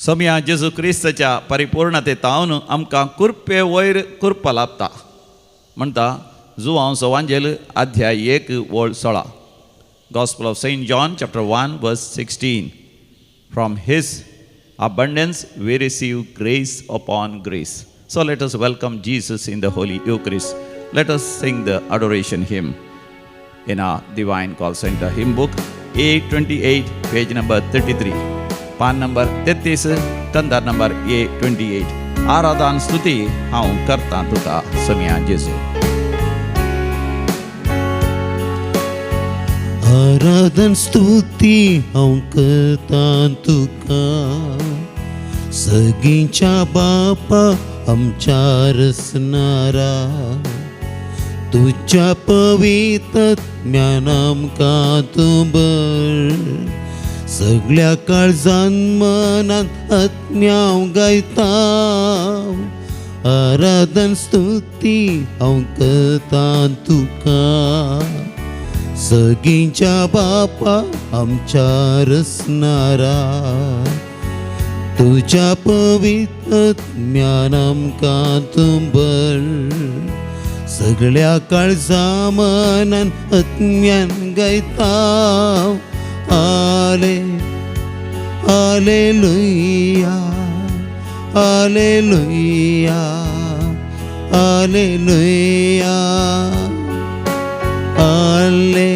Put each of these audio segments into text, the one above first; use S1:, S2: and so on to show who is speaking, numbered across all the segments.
S1: सोमया जेजू क्रिस्ताच्या परिपूर्णते तावन आमकां कुरपे वयर कुरपा लाभता म्हणटा जुवांव वांजेल अध्याय 1 ओळ 16. Gospel of Saint John, chapter 1, verse 16. From his abundance we receive grace upon grace. So let us welcome Jesus in the Holy Eucharist. Let us sing the adoration hymn in our Divine Call Center hymn book, A28, page number 33. पान number 33, Kandhar number A28. आराधन स्तुती हांव करता तुका सोमया जेजू.
S2: आराधन स्तुती हांव करता तुका, सगींच्या बापा आमच्या रसनारा. तुज्या पवित्र ज्ञान आमकां तूं भर, सगळ्या काळजान मनान आत्म्याव गायता. आराधन स्तुती हांव करता तुका, सगींच्या बापा आमच्या रसनारा. तुज्या पवित्र ज्ञान आमकां तूं भर, सगळ्या काळजा मनान आत्म्यान गायता. आले आलेलुया, आलेलुया, आलेलुया. आले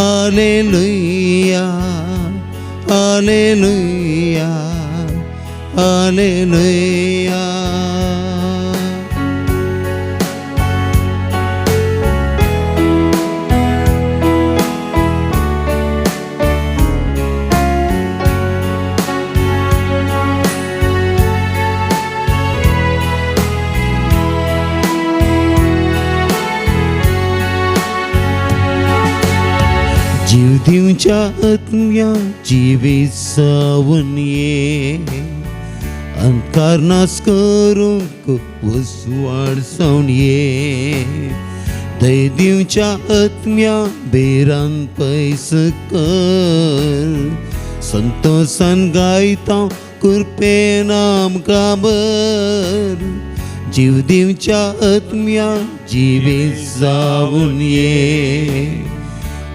S2: आलेलुया, आलेलुया, आलेलुया. जीव दिवच्या आत्म्या जिवीत जावन ये, अंधकार नाश करूंक उजवाड जावन ये. दय दिवच्या आत्म्या भिरांत पयस कर, संतोषान गायता कृपेन आमकां भर. जीव दिवच्या आत्म्या जिवीत जावन ये,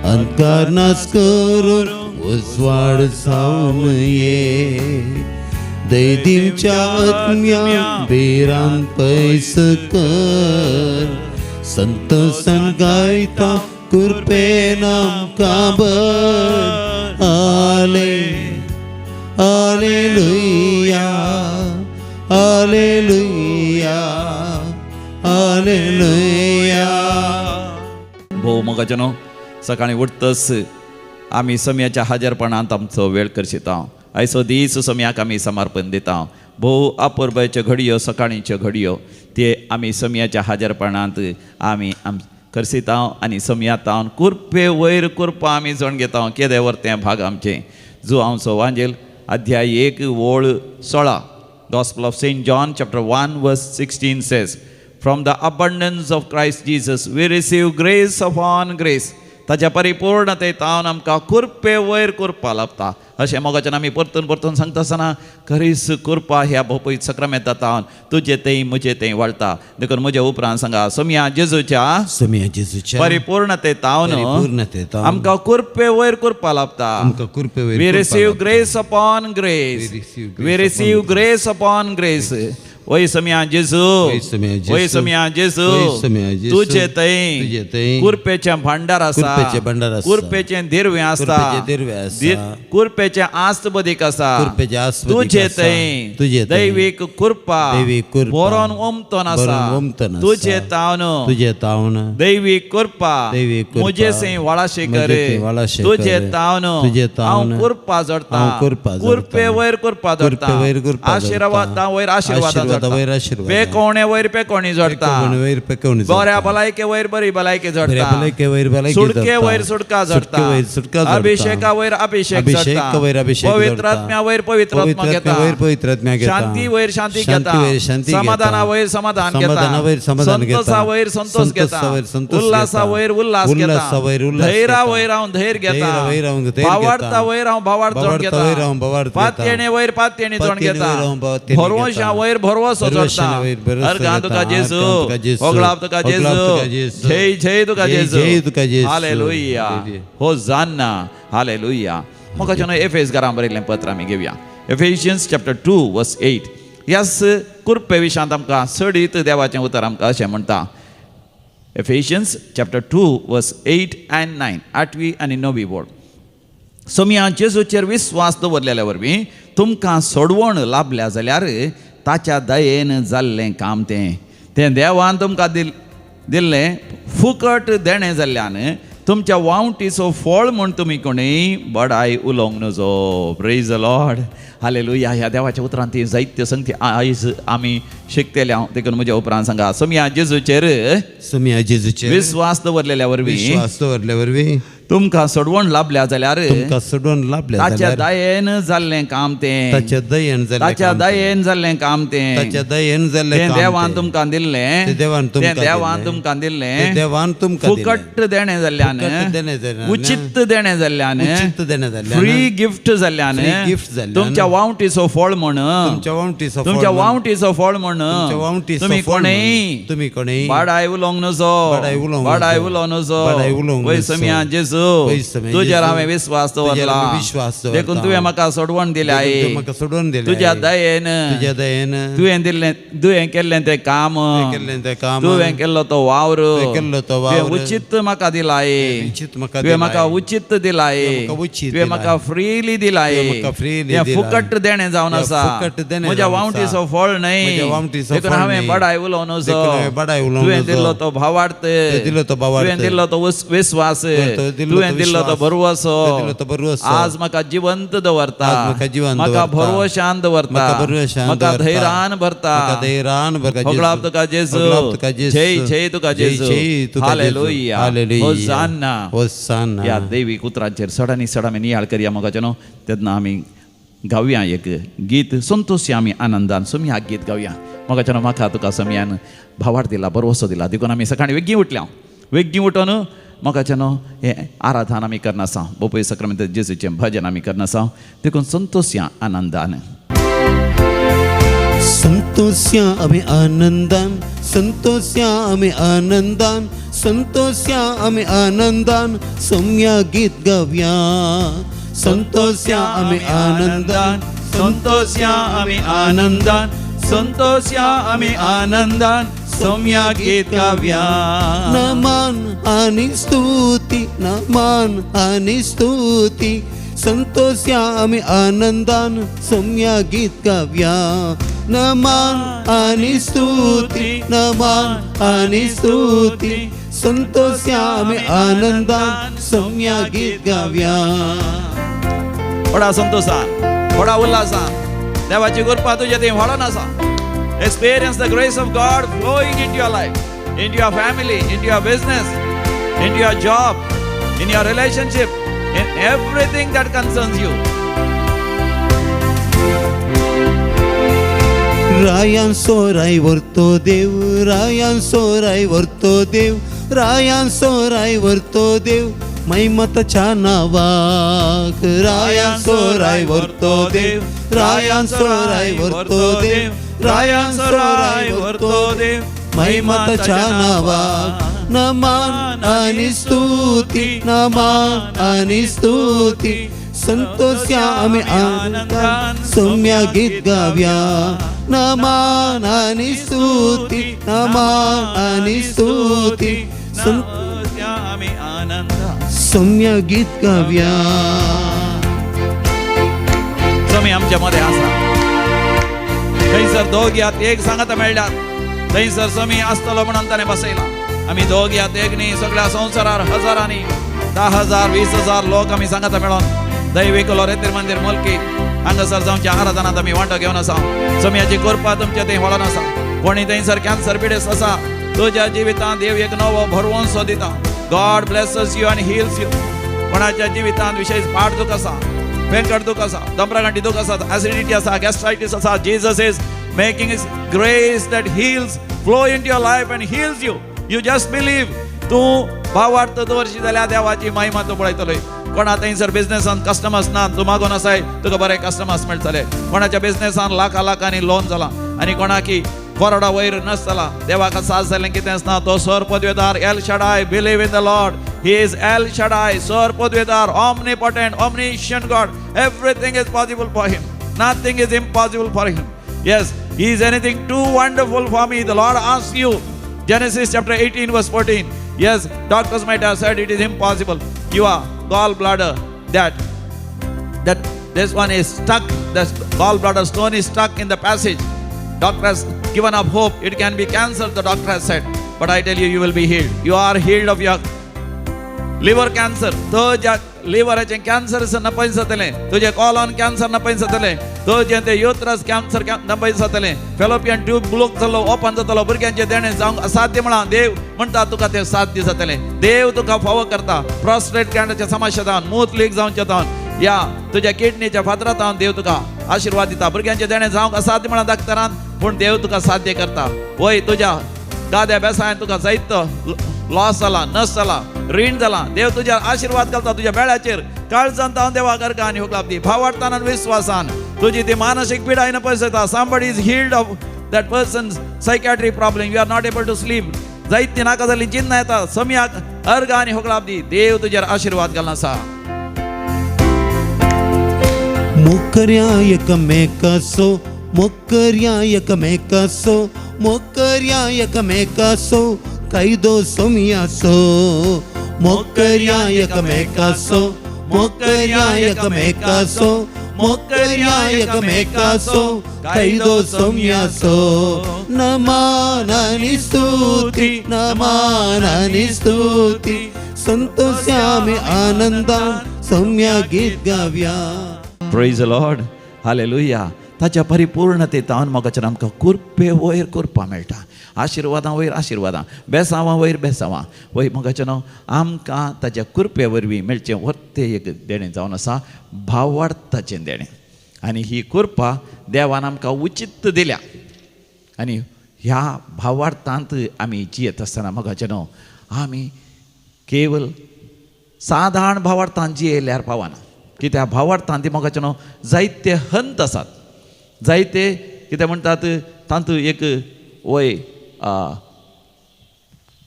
S2: अंधकार नाश करून उजवाड जावन ये. दय दिवच्या आत्म्या भिरांत पयस कर, संतोषान गायता कृपेन आमकां भर. आले आलेलुया, आलेलुया, आलेलुया.
S1: भोव मोगाचेनो, सकाळी उठतच आमी समयाच्या हाजरपणांत आमचो वेळ करशिता. आयचो दीस समयाक आमी समर्पण दिता. भोव अपुरबायच्यो घडयो, सकाळींच्यो घडयो ते आमी समयाच्या हाजरपणांत आमी आम करसिता आनी समयातावन कुरपे वयर कुरपा आमी जण घेता. केदें वर तें भाग आमचें. जुवांवचो वांजेल अध्याय 1 ओळ 16, Gospel of Saint John, chapter 1, verse 16 says, "From the abundance of Christ Jesus, we receive grace upon grace." ताच्या परिपूर्णते तावन आमकां कुरपे वयर कुरपा लाभता. अशें मोगाच्यान आमी परतून परतून सांगता आसतना खरीच कुरपा ह्या भोपयत सक्रामेंता तावन तुजे थंय म्हजे थंय वाळटा. देखून म्हज्या उपरांत सांगा, सोमया जेजूच्या
S2: सोमया जेजूच्या
S1: परिपूर्णते तावन
S2: परिपूर्णते तावन
S1: आमकां कुरपे वयर कुरपा लाभता.
S2: आमकां कुरपे वयर
S1: We
S2: कुरपा
S1: receive
S2: लाभता.
S1: Grace upon grace.
S2: We receive grace
S1: We receive
S2: upon
S1: grace upon grace. वय समया जेजू,
S2: वय समया जेजू,
S1: वय समया जेजू,
S2: वय समया जेजू,
S1: तुझे थंय
S2: तुजे थंय
S1: कुरपेचें भांडार आसा,
S2: कुरपेचें भांडार आसा,
S1: कुरपेचें दिरवें आसता,
S2: कुरपेचें दिरवें आसा,
S1: कुरपेचें आस्त बदीक आसा,
S2: कुरपेचें आस्त बदीक
S1: तुजे
S2: आसा,
S1: थंय
S2: तुजे थंय
S1: दैवीक कुरपा
S2: दैवीक कुरपा,
S1: भरोन ओमतोन आसा,
S2: भरोन ओमतोन आसा,
S1: तुजे तावन
S2: तुजे तावन
S1: दैवीक कुरपा
S2: दैवीक कुरपा,
S1: म्हजे थंय वाळाशे कर,
S2: म्हजे थंय वाळाशे कर,
S1: तुजे तावन
S2: तुजे तावन
S1: हांव कुरपा जोडता,
S2: हांव कुरपा जोडता,
S1: कुरपे वयर कुरपा जोडता,
S2: कुरपे वयर कुरपा जोडता,
S1: आशिर्वादा वयर आशिर्वादा
S2: आशिर्वादा आशीर्वादा वयर आशीर्वाद,
S1: पेकोणे वयर पेकोणी जोडटा,
S2: पेकोणे वयर पेकोणी जोडटा,
S1: बऱ्या भलायके वयर बरी भलायकी
S2: बऱ्या
S1: जोडटा,
S2: भलायके वयर भलायकी
S1: सुटके
S2: जोडटा,
S1: वयर सुटका
S2: सुटके
S1: जोडटा,
S2: वयर सुटका जोडटा,
S1: अभिषेका वयर अभिषेक
S2: अभिषेका वयर अभिषेक
S1: पवित्र
S2: जोडटा,
S1: आत्म्या वयर पवित्र आत्मा
S2: पवित्र
S1: घेता,
S2: आत्म्या वयर पवित्र आत्म्या घेता,
S1: शांती वयर शांती
S2: शांती
S1: घेता,
S2: वयर शांती घेता,
S1: समाधाना वयर समाधान घेता,
S2: समाधाना वयर समाधान घेता,
S1: संतोषा वयर संतोष घेता,
S2: संतोषा वयर संतोष
S1: उल्हासा
S2: घेता,
S1: वयर उल्हास घेता,
S2: उल्हासा वयर उल्हास
S1: धैर्या
S2: घेता,
S1: वयर हांव धैर्य घेता,
S2: धैर्या वयर हांव धैर्य
S1: भावार्था
S2: घेता,
S1: वयर हांव भावार्थ जोड
S2: भावार्था
S1: घेता,
S2: वयर हांव भावार्थ घेता,
S1: पातयेणे वयर पातयेणी जोड
S2: पातयेणे
S1: घेता,
S2: वयर हांव पातयेणी
S1: भरवंशा
S2: घेता,
S1: वयर भरवंसो
S2: भरवंशा
S1: जोडटा,
S2: वयर भरवंसो
S1: अर्घां तुका
S2: घेता,
S1: जेजू,
S2: अर्घां तुका जेजू,
S1: होगळाप तुका
S2: होगळाप
S1: जेजू,
S2: तुका जेजू,
S1: जय जय तुका
S2: जय
S1: जेजू,
S2: जय तुका जेजू.
S1: हालेलुया, होजान्ना, हालेलुया. म्हाका जेन्ना एफेस घरां बरयल्लें पत्र आमी घेवया, एफेशियन्स चॅप्टर 2 वर्स 8. ह्याच कुर्पे विशांत आमकां सडीत देवाचें उतर आमकां अशें म्हणटा, एफेशियन्स चॅप्टर 2 वर्स 8 आनी 9, आठवी आनी णवी वळ. सोमया जेजूचेर विस्वास दवरलेल्या वरवीं तुमकां सोडवण लाभल्या जाल्यार ताच्या दयेन जाल्लें काम तें, तें देवान तुमकां दिल्लें फुकट देणें जाल्ल्यान तुमच्या वावटीचो फळ म्हूण तुमी कोणूय बडाय उलोवंक नजो. Praise the Lord, hallelujah. ह्या देवाच्या उतरान ती जायत्यो संगती आयज आमी शिकतले हांव, देखून म्हज्या उपरांत सांगा, सोमया जेजूचेर,
S2: सोमया जेजूचेर
S1: विस्वास दवरलेल्या वरवीं,
S2: विश्वास दवरल्या वरवीं
S1: तुमकां सोडवण लाभल्या जाल्यार
S2: तुमकां सोडवण लाभल्या
S1: ताच्या
S2: जाल्यार
S1: दयेन जाल्लें काम तें,
S2: ताच्या दयेन जाल्लें
S1: ताच्या
S2: काम तें,
S1: दयेन जाल्लें काम तें,
S2: ताच्या दयेन जाल्लें
S1: तें
S2: काम
S1: देवान
S2: तें,
S1: तुमकां दिल्लें,
S2: तें देवान
S1: तें
S2: तुमकां
S1: देवान
S2: दिल्लें,
S1: तुमकां दिल्लें,
S2: तें देवान तुमकां दिल्लें,
S1: फुकट देणें जाल्ल्यान,
S2: फुकट देणें जाल्ल्यान,
S1: उचित देणें जाल्ल्यान,
S2: उचित देणें जाल्ल्यान,
S1: फ्री गिफ्ट जाल्ल्यान,
S2: फ्री गिफ्ट जाल्ल्यान,
S1: तुमच्या वावटीचो फळ म्हण,
S2: तुमच्या वावटीचो फळ
S1: तुमच्या
S2: म्हण,
S1: वावटीचो फळ म्हण,
S2: तुमच्या वावटीचो
S1: तुमी
S2: फळ म्हण,
S1: कोणेय
S2: तुमी कोणेय
S1: बाडाय उलोवंक नजो,
S2: बाडाय उलोवंक
S1: बाडाय
S2: नजो,
S1: उलोवंक नजो,
S2: बाडाय उलोवंक
S1: वय
S2: नजो,
S1: सोमया जेजू,
S2: वय सोमया
S1: तुजेर
S2: जेजू,
S1: हांवें विस्वास
S2: तुजेर
S1: दवरला,
S2: हांवें विश्वास दवरता,
S1: देखून तुवें म्हाका सोडवण दिल्या,
S2: देखून तुवें म्हाका सोडवण दिल्या,
S1: तुज्या दयेन,
S2: तुज्या दयेन,
S1: तुवें दिल्लें, तुवें केल्लें तें काम,
S2: केल्लें तें काम,
S1: तुवें केल्लो तो वावर,
S2: तुवें केल्लो तो वावर,
S1: तुवें उचित म्हाका दिलाय,
S2: उचित म्हाका
S1: तुवें म्हाका
S2: दिलाय,
S1: उचित दिलाय,
S2: तुवें म्हाका उचित
S1: तुवें म्हाका फ्रीली दिलाय,
S2: तुवें म्हाका फ्रीली
S1: हें
S2: दिलाय,
S1: फुकट देणें जावन
S2: हें
S1: आसा,
S2: फुकट देणें
S1: म्हज्या
S2: जावन आसा,
S1: वावटीचो फळ न्हय,
S2: म्हज्या वावटीचो
S1: देखून
S2: फळ
S1: हांवें
S2: न्हय,
S1: बडाय उलोवं नजो,
S2: देखून हांवें बडाय उलोवं
S1: तुवें
S2: नजो,
S1: दिल्लो तो भावार्थ,
S2: तुवें दिल्लो तो भावार्थ,
S1: तुवें दिल्लो तो विस्वास,
S2: तुवें दिल्लो तो
S1: तुवें दिल्लो तो
S2: विश्वास,
S1: भरवसो,
S2: तुवें दिल्लो तो भरवसो,
S1: आज म्हाका जिवंत दवरता,
S2: आज म्हाका जिवंत
S1: म्हाका
S2: दवरता,
S1: भरवशान दवरता,
S2: म्हाका भरवशान
S1: म्हाका
S2: दवरता,
S1: धैर्यान भरता,
S2: म्हाका धैर्यान भरता,
S1: होगळाप तुका जेजू,
S2: होगळाप तुका जेजू,
S1: जय जय तुका
S2: जय
S1: जेजू,
S2: जय तुका जेजू,
S1: हालेलुया,
S2: हालेलुया,
S1: होजान्ना.
S2: होसान्ना.
S1: ह्या दैवीक उतरांचेर चड आनी चड आमी नियाळ करया मोगाचें न्हू, तेन्ना आमी गावया एक गीत संतोशी आमी आनंदान सोमया गीत गावया मोगाचें न्हू. म्हाका तुका सोमयान भावार दिला, भरवसो दिला, देखून आमी सकाळीं वेगीं उठल्या, वेगीं उठोन मोगाचें न्हू हें आराधन आमी करना आसा, बोपय सक्रामेंत जेजूचें भजन आमी करना आसा, देखून संतोशया आनंदान.
S2: संतोष्या आमी आनंदान, संतोष्या आमी आनंदान, संतोष्या आमी आनंदान, सोम्या गीत गावया, संतोष्या आमी आनंदान,
S1: संतोष्या आमी आनंदान, संतोष्या आमी आनंदान, सोम्या गीत गावया.
S2: नमन आणि स्तुती, नमन आणि स्तुती, संतोष्या आमी आनंदान, सोम्या गीत गावया, नमन आणि स्तुती, नमन आणि स्तुती, संतोष्या आमी आनंदान, सोम्या गीत गावया.
S1: व्हडा संतोषान, व्हडा उल्हासान देवाची कृपा तुज्या थंय व्हडोन आसा. Experience the grace of God flowing in your life, in your family, in your business, in your job, in your relationship, in everything that concerns you.
S2: रायान सोराय वरतो देव, रायान सोराय वरतो देव, रायान सोराय वरतो देव, महिमताच्या नावाक, रायान सोराय वरतो देव, रायान सोराय वरतो देव, रायान सोराय वरतो देव, महिमताच्या नावाक, नमन आणि स्तुती, नमन आणि स्तुती, संतोष्या आमी आनंदान, सौम्या गीत गावया, नमन आणि स्तुती, नमन आणि स्तुती,
S1: संतोषया आमी आनंदान,
S2: सौम्या गीत गावया.
S1: स्वामी आमच्या मध्ये आसा, थंयसर दोग यात एक सांगात मेळ्ळ्यात, थंयसर स्वामी आसतलो म्हणून ताणें बसयला. आमी दोग यात एक न्ही, सगळ्या संवसारार हजारांनी, 10,000 20,000 लोक आमी सांगात मेळोन दैवीक लोरेतीर मंदिर मुलकी हांगासर जावच्या आराधनांत आमी वांटो घेवन आसा. सम्याची कृपा तुमच्या थंय व्हळोन आसा. कोणी थंयसर कॅन्सर पिडेस्त आसा, तुज्या जिवितांत देव एक नवो भरवंसो दिता. God blesses you and heals you. कोणाच्या जिवितांत विशेष पाठ दुख आसा, वेंकट दुख आसा, दमरागांठी दुख आसा, ऍसिडिटी आसा, गॅस्ट्रायटीस आसा, Jesus is making his grace that heals flow into your life and heals you. You just believe. तूं भावार्थ दवरशी जाल्यार देवाची महिमा तूं पळयतलोय. कोणा थंयसर बिजनेसान कस्टमर्स ना, तूं मागून आसाय, तुका बरे कस्टमर्स मेळटले. कोणाच्या बिजनेसान लाखा लाखांनी लोन जाला आनी कोणाकी करोडा वयर नस जाला, देवाक साथ जालें कितेंच ना. तो sir पदवेदार El Shaddai. Believe in the Lord. He is El Shaddai, sir पदवेदार, omnipotent, omniscient God. Everything is possible for him. Nothing is impossible for him. Yes, he is anything too wonderful for me? The Lord ask you, Genesis chapter 18 verse 14. Yes, doctors might have said it is impossible. Your gallbladder, that this one is stuck, this gallbladder stone is stuck in the passage. Doctor has given up hope. It can be cancer, the doctor has said. But I tell you, you will be healed. You are healed of your liver cancer. तुज्या लिव्हराचें cancer नपयत जातलें. तुजें colon cancer नपयत जातलें. तुजें तें uterus cancer नपयत जातलें. Fallopian tube block जाल्लो open जातलो. भुरग्यांचें देणें जावंक असाध्य म्हळां, देव म्हणटा तुका तें साध्य जातलें. देव तुका फावो करता. प्रोस्टेट ग्लँडाच्या समस्या जावन, मूत लीक जावचें जावन, या तुज्या किडनीच्या फातरा जावन देव तुका आशिर्वाद दिता. भुरग्यांचें देणें जावंक असाध्य म्हळां डॉक्टरान, पूण देव तुका साध्य करता. वय, तुज्या गाद्या बेसायन तुका जायतो लॉस जाला, नस जाला, रीण जाला, देव तुज्या आशिर्वाद घालता तुज्या बेळाचेर. काळजान तावन देवा करका आनी हुकलाप दी भावार्थान आनी विस्वासान. तुजी ती मानसीक पिडाय न पयस येता. Somebody is healed of that person's psychiatric problem. You are not able to sleep. जायती नाका जाल्ली चिन्नां येता. समयाक अर्घ आनी होगळाप दी. देव तुजेर आशिर्वाद घालना आसा.
S2: मोकऱ्या एकमेकासो, मोकऱ्या एकमेकासो, मोकऱ्या एकमेकासो कायदो सोमयासो. मोकऱ्या एकमेकासो, मोकऱ्या एकमेकासो, मोकऱ्या एकमेकासो कायदो सोमयासो. नमानानि स्तुती, नमानानि स्तुती, संतोष्यामि आनंदान, सौम्या गीत गाव्या.
S1: Praise Lord, hallelujah. ताच्या परिपूर्णतेतावन मोगाच्यान आमकां कुरपे वयर कुरपा मेळटा, आशिर्वादां वयर आशिर्वादां, बेसांवां वयर बेसांवां. वय मोगाच्यान, आमकां ताच्या कुरपे वरवीं मेळचें वर्ते एक देणें जावन आसा भावार्थाचें देणें. आनी ही कुरपा देवान आमकां उचित दिल्या. आनी ह्या भावार्थांत आमी जियेत आसतना मोगाचें, आमी केवल सादारण भावार्थान जियेल्यार पावना. कित्याक भावार्थान ती मोगाचें जायते हंत आसात, जायते कितें म्हणटात तातूंत एक वय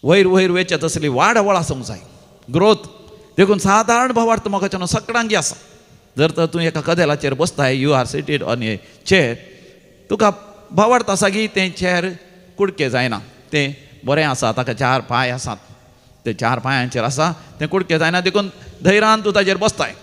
S1: वयर वयर वेचे तसली वाडावळ आसूंक जाय, ग्रोथ. देखून सादारण भावार्थ मोगाचें सगळ्यांगी आसा. जर तर तूं एका कदेलाचेर बसताय, you are seated on a chair, तुका भावार्थ आसा की तें चेर कुडके जायना, तें बरें आसा, ताका चार पांय आसात, ते चार पांयांचेर आसा, तें कुडके जायना, देखून धैर्यान तूं ताजेर बसताय.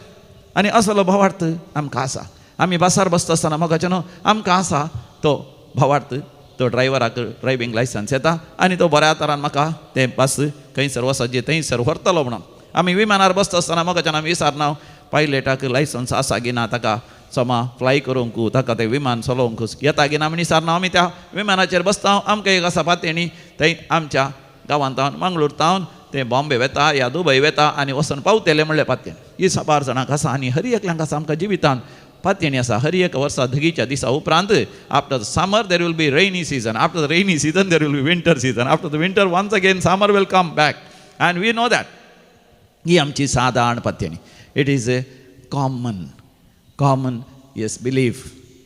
S1: आनी असलो भावार्थ आमकां आसा. आमी बसार बसता आसतना मोगाचें न्हू आमकां आसा तो भावार्थ. तो ड्रायव्हराक ड्रायव्हींग लायसन्स येता आनी तो बऱ्या तरान म्हाका तें बस खंयसर वचत थंयसर व्हरतलो म्हणून. आमी विमानार बसता आसतना मोगाच्यान आमी विचारना पायलटाक लायसन्स आसा की ना, ताका समा फ्लाय करूंक, ताका तें विमान चलोवंक येता की ना आमी विचारना. आमी त्या विमानाचेर बसता. आमकां एक आसा पातेणी, थंय आमच्या गांवांत तावन, मंगळूर तावन तें बॉम्बे वेता या दुबय वेता आनी वचून पावतले म्हणलें पातयेन. ही साबार जाणांक आसा आनी हर एकल्यांक आसा. आमकां जिवितान पातयेणी आसा. हर एक वर्सा धगीच्या दिसा उपरांत, after the summer there will be rainy season, after the rainy season there will be winter season, after the winter once again summer will come back, and we know that. ही आमची सादारण पातयेणी. It is a common yes belief.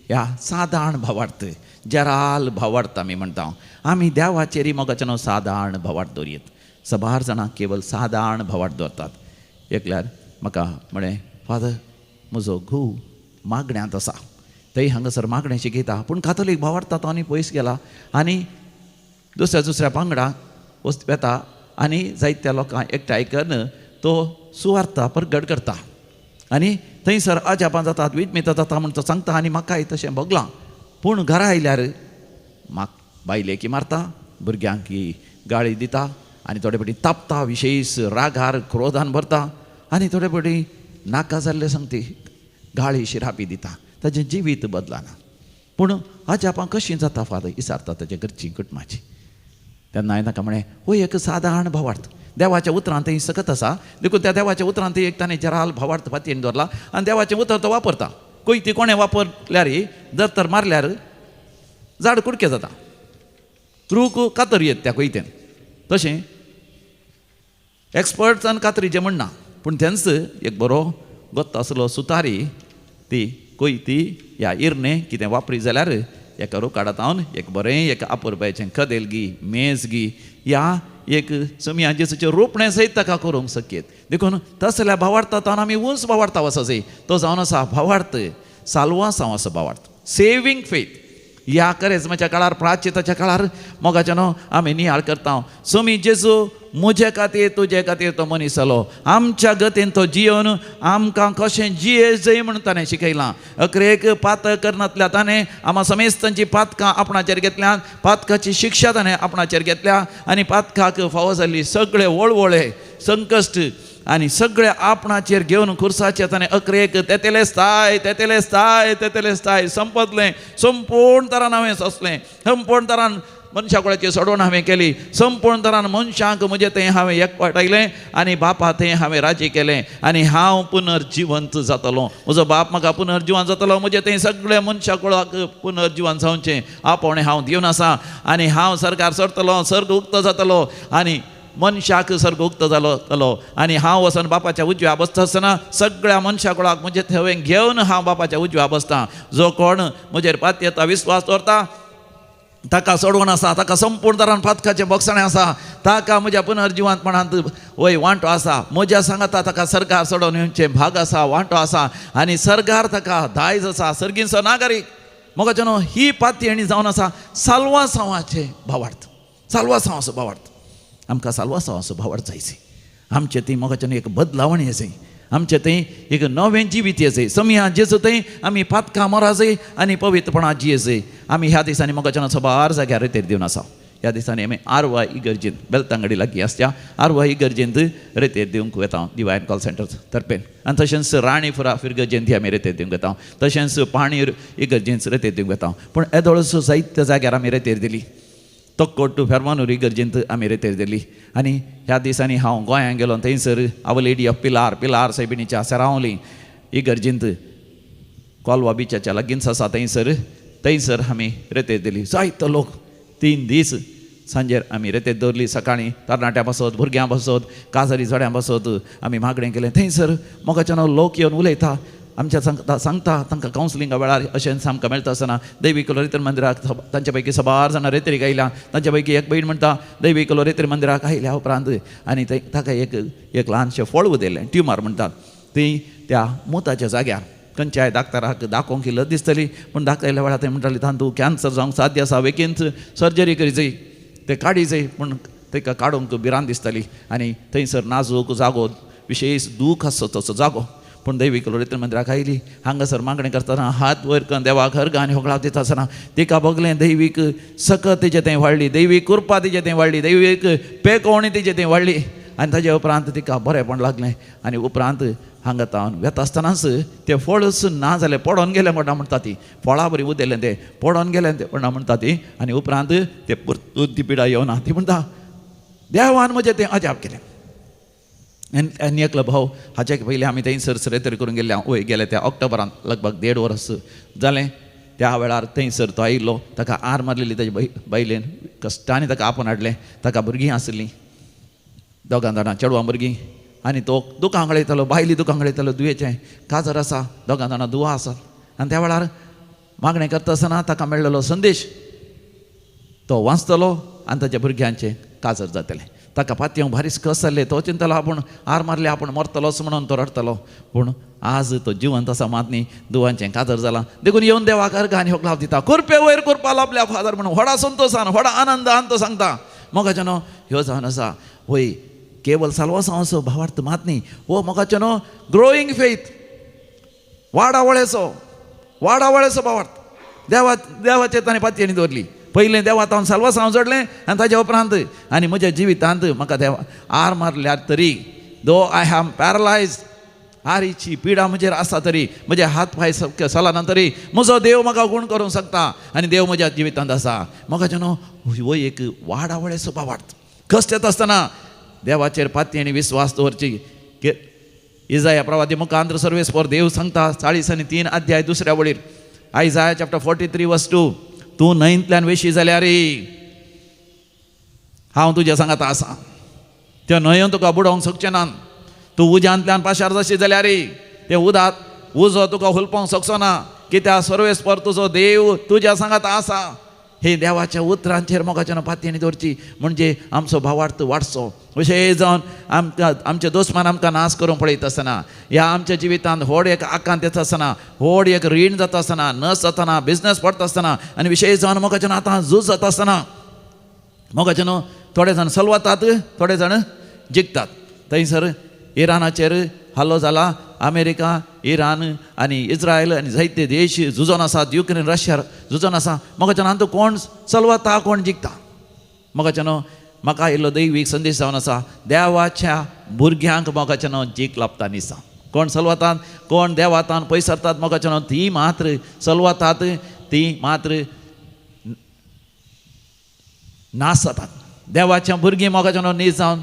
S1: ह्या सादारण भावार्थ, जराल भावार्थ आमी म्हणटा. आमी देवाचेरय मोगाच्यान सादारण भावार्थ दवरयत. सबार जाणां केवल सादारण भावार्थ दवरतात. एकल्यार म्हाका म्हळें, फादर, म्हजो घोव मागण्यांत आसा, थंय हांगासर मागणें शिकयता, पूण कातोलीक भावार्थ तो आनी पयस गेला आनी दुसऱ्या दुसऱ्या पंगडाक वता आनी जायत्या लोकांक एकठांय करून तो सुवार्थ परगट करता आनी थंयसर अजापां जातात, विजमितां जाता म्हूण तो सांगता. आनी म्हाकाय तशें भोगलां. पूण घरा आयल्यार म्हाक बायलेकी मारता, भुरग्यांक गाळी दिता आनी थोडे फावटी तापता, विशेश रागार क्रोधान भरता आनी थोडे फावटी नाका जाल्ले सांगती गाळी शिरापी दिता. ताजें जिवीत बदलना. पूण अजापां कशीं जाता फादर विचारता ताच्या घरची कुटुंबाची. तेन्ना हांवें ताका म्हळें, हो एक सादारण भावार्थ देवाच्या उतरान थंय सकत आसा, देखून त्या देवाच्या उतरान थंय एक ताणें जराल भावार्थ फातयेन दवरला आनी देवाचें उतर तो वापरता. कोयती कोणें वापरल्यार जर तर मारल्यार झाड कुडके जाता, रूख कातर येत त्या कोयतेन. तशें एक्सपर्ट्सान कातरीचें म्हणना, पूण तेंच एक बरो गोत्त आसलो सुतारी ती कोयती ह्या इरणें कितें वापरी जाल्यार एका रुखाडात हांव एक बरें एक आपुरबायचें कदेल गी मेज गी ह्या एक समिया जेजूचें रोपणें सयत ताका करूंक शक्यत. देखून तसल्या भावार्था तावन आमी उंच भावार्था वचो जाय. तो जावन आसा भावार्थ साल्वासांव असो भावार्थ, सेवींग फेथ. ह्या करेजमाच्या काळार, प्राचिताच्या काळार मोगाच्या न्हू आमी नियाळ करता. समी जेजू म्हजे खातीर तुजे खातीर तो मनीस जालो, आमच्या गतीन तो जियोन आमकां कशें जिये जय म्हणून ताणें शिकयलां. अकरेक पातक करनातल्या ताणें आमा समेस्तांची पातकां आपणाचेर घेतल्या, पातकाची शिक्षा ताणें आपणाचेर घेतल्या आनी पातकाक फावो जाल्ली सगळे वळवळे संकश्ट आनी सगळे आपणाचेर घेवन खुर्साचेर ताणें अकरेक तेतेलेस्ताय तेतेलेस्ताय तेतेलेस्ताय संपतलें. संपूर्ण तरान हांवें सोंसलें, संपूर्ण तरान मनशा कुळाची सोडवण हांवें केली, संपूर्ण तरान मनशांक म्हजें थंय हांवें एकवटायलें आनी बापा थंय हांवें राजी केलें आनी हांव पुनर्जिवंत जातलो. म्हजो बाप म्हाका पुनर्जिवन जातलो, म्हजें थंय सगळें मनशा कुळाक पुनर्जिवन जावचें आपोवणें हांव दिवन आसा आनी हांव सरकार सरतलो, सर्ग उक्तो जातलो आनी मनशाक सर्ग उक्तो जालो आनी हांव वचून बापाच्या उजव्या बसता आसतना सगळ्या मनशा कुळाक म्हजें थंय घेवन हांव बापाच्या उजव्या बसता. जो कोण म्हजेर पातयेता विस्वास दवरता ताका सोडवण आसा, ताका संपूर्ण तरान पातकाचें बोगसणें आसा, ताका म्हज्या पुनर्जिवंतपणांत वय वांटो आसा, म्हज्या सांगाता ताका सरकार सोडोवन येवचें भाग आसा, वांटो आसा आनी सरकार ताका दायज आसा, सर्गींचो नागरीक. मोगाचो न्हू ही पातयेणी जावन आसा साल्वासांवाचें भावार्थ, साल्वासांवाचो भावार्थ. आमकां साल्वासांवाचो भावार्थ जायचे. आमचें थंय मोगाचें न्हू एक बदलावण येजय, आमचें थंय एक नवें जिवीत येजय. समिया जेजू थंय आमी पातकां मोराजय आनी पवित्रपणा जियेजय. आमी ह्या दिसांनी मोगाच्या न्हू सबार जाग्यार रेतेर दिवन आसा. ह्या दिसांनी आमी आरवा इगर्जेंत बेलतांगडी लागीं आसता आरवा इगर्जेंत रेतेर दिवंक वता डिवायन कॉल सेंटर तर्फेन, आनी तशेंच राणीपुरा फिरगर्जेंत आमी रेतेर दिवंक वता, तशेंच पाणीर इगर्जेंत रेतेर दिवंक वता. पूण येदोळसो जायत्या जाग्यार आमी रेतेर दिली. तक्कोट फेर्मानूर इगर्जेंत आमी रेतेर दिली आनी ह्या दिसांनी हांव गोंयांत गेलो थंयसर our lady of Pilar, Pilar सायबिणीच्या Seraulim इगर्जेंत कोलवा बिचाच्या लागींच आसा थंयसर, थंयसर आमी रेतेर दिली. जायतो लोक 3 दीस सांजेर आमी रेतेर दवरली. सकाळीं तरणाट्यां पासत, भुरग्यां पासत, काजारी जोड्यां पासत आमी मागणें केलें. थंयसर मोगाच्यान लोक येवन उलयता, आमच्या सांगता सांगता तांकां कावन्सिलिंगा वेळार अशेंच आमकां मेळटा आसतना दैवीक रेतर मंदिराक तांच्या पैकी सबार जाणां रेतरीक आयल्या. तांच्या पैकी एक भयण म्हणटा दैवीक रेतर मंदिराक आयल्या उपरांत आनी थंय ताका एक एक ल्हानशें फळ उदयलें, ट्युमर म्हणटात ती त्या मुताच्या जाग्यार खंयच्याय डाक्टराक दाखोवंक इल्ल दिसतली, पूण दाखयल्या वेळार थंय म्हणटाली तांतू कॅन्सर जावंक साध्य आसा, बेगीनच सर्जरी करी जाय, ते काडी जाय, पूण ताका काडूंक भिरांत दिसताली आनी थंयसर नाजूक जागो विशेश दूख आसचो तसो जागो. पूण दैवीक रेतर मंदिराक आयली, हांगासर मागणें करतना हात वयर करून देवाक हर्ग आनी होगळाव दिता आसतना तिका भोगलें दैवीक सकत तिजें थंय वाडली, दैवीक कृपा तिजें थंय वाडली, दैवीक पेकोवणी तिजें थंय वाडली आनी ताजे उपरांत तिका बरेंपण लागलें. आनी उपरांत हांगा तावन वेता आसतनाच तें फळच ना जालें, पडोन गेलें म्हणटा म्हणटा ती फळां बरी उदयलें तें पडोन गेलें तें म्हणटा म्हणटा ती आनी उपरांत तें परतून ती पिडा येवना. ती म्हणटा देवान म्हजें तें अजाप केलें. आनी आनी एकलो भाव हाचे पयलीं आमी थंयसर सरेतर करून गेल्ले वय गेले त्या ऑक्टोबरांत लगभग 1.5 वर्स जालें. त्या वेळार थंयसर तो आयिल्लो, ताका आर मारलेली ताजे बायलेन, कश्टांनी ताका आपोवन हाडलें. ताका भुरगीं आसलीं दोगां जाणां चेडवां भुरगीं आनी तो दुकां गळयतालो, बायली दुकां गळयतालो, दुयेचें काजर आसा, दोगां जाणां दुवा आसात. आनी त्या वेळार मागणें करता आसतना ताका मेळ्ळेलो संदेश तो वाचतलो आनी ताच्या भुरग्यांचें काजर जातलें. ताका पातयेवंक भारीच कस जाल्लें, तो चिंतलो आपूण आर मारले आपूण मरतलोच म्हणून तो रडटलो, पूण आज तो जिवंत आसा मात न्ही, दुवांचें काजर जालां. देखून येवन देवाक अर्घ आनी होगलाव दिता, कुरपे वयर कुरपा लाभल्या फादर म्हणून व्हडा संतोशान व्हडा आनंदान तो सांगता. मोगाचें न्हू ह्यो जावन आसा वय केवल साल्वासांवाचो भावार्थ मात न्ही, हो मोगाचें न्हू ग्रोईंग फेथ, वाडावळेचो वाडावळेचो भावार्थ. देवा देवाचेर ताणें पातयेणी दवरली. पयलें देवा हांव साल्वासांव जोडलें आनी ताज्या उपरांत आनी म्हज्या जिवितांत म्हाका देवा आर मारल्यार तरी दो I have paralyse आरीची पिडा म्हजेर आसा तरी, म्हजे हात पांय चलना तरी म्हजो देव म्हाका गूण करूंक शकता आनी देव म्हज्या जिवितांत आसा. मोगाच्यानो हो एक वाडावळेचो भावार्थ. कश्ट येता आसतना देवाचेर पाती आनी विस्वास दवरची. इजाया प्रवादी मुखांत्र सर्वेस्पर देव सांगता 43 अध्याय दुसऱ्या वळीर, आयजाया चॅप्टर 43 वर्स 2, तूं न्हंयंतल्यान वेशी जाल्यार हांव तुज्या सांगात आसा, त्या न्हंयेन तुका बुडोवंक शकचें ना. तूं उज्यांतल्यान पाशार जाशी जाल्यार तें उदात उजो तुका हुलपोवंक शकचो ना, कित्याक सर्वेस्पर तुजो देव तुज्या सांगात आसा. हे देवाच्या उतरांचेर मोगाच्यान पातयेन दवरची म्हणजे आमचो भावार्थ वाडचो. अशें जावन आमकां आमचे दुस्मान आमकां नाश करूंक पळयता आसतना, ह्या आमच्या जिवितांत व्हड एक आकांत येता आसतना, व्हड एक रीण जाता आसतना, नस जातना, बिजनस पडटा आसतना आनी विशेश जावन मोगाच्यान आतां झूज जाता आसतना मोगाच्यान थोडे जाण सलवतात, थोडे जाण जिखतात. थंयसर इराणाचेर हल्लो जाला, अमेरिका, इराण आनी इस्रायल आनी जायते देश झुजोन आसात, युक्रेन रशिया झुजोन आसा. मोगाच्यान हातूंत कोण चलवता, कोण जिखता. मोगाच्यान म्हाका इल्लो दैवीक संदेश जावन आसा, देवाच्या भुरग्यांक मोगाच्यान जीक लाबता निसा. कोण चलवतात, कोण देवातान पयसरतात मोगाच्यान ती मात्र चलवतात, ती मात्र नाश जातात. देवाच्या भुरगीं मोगाच्यान नीज जावन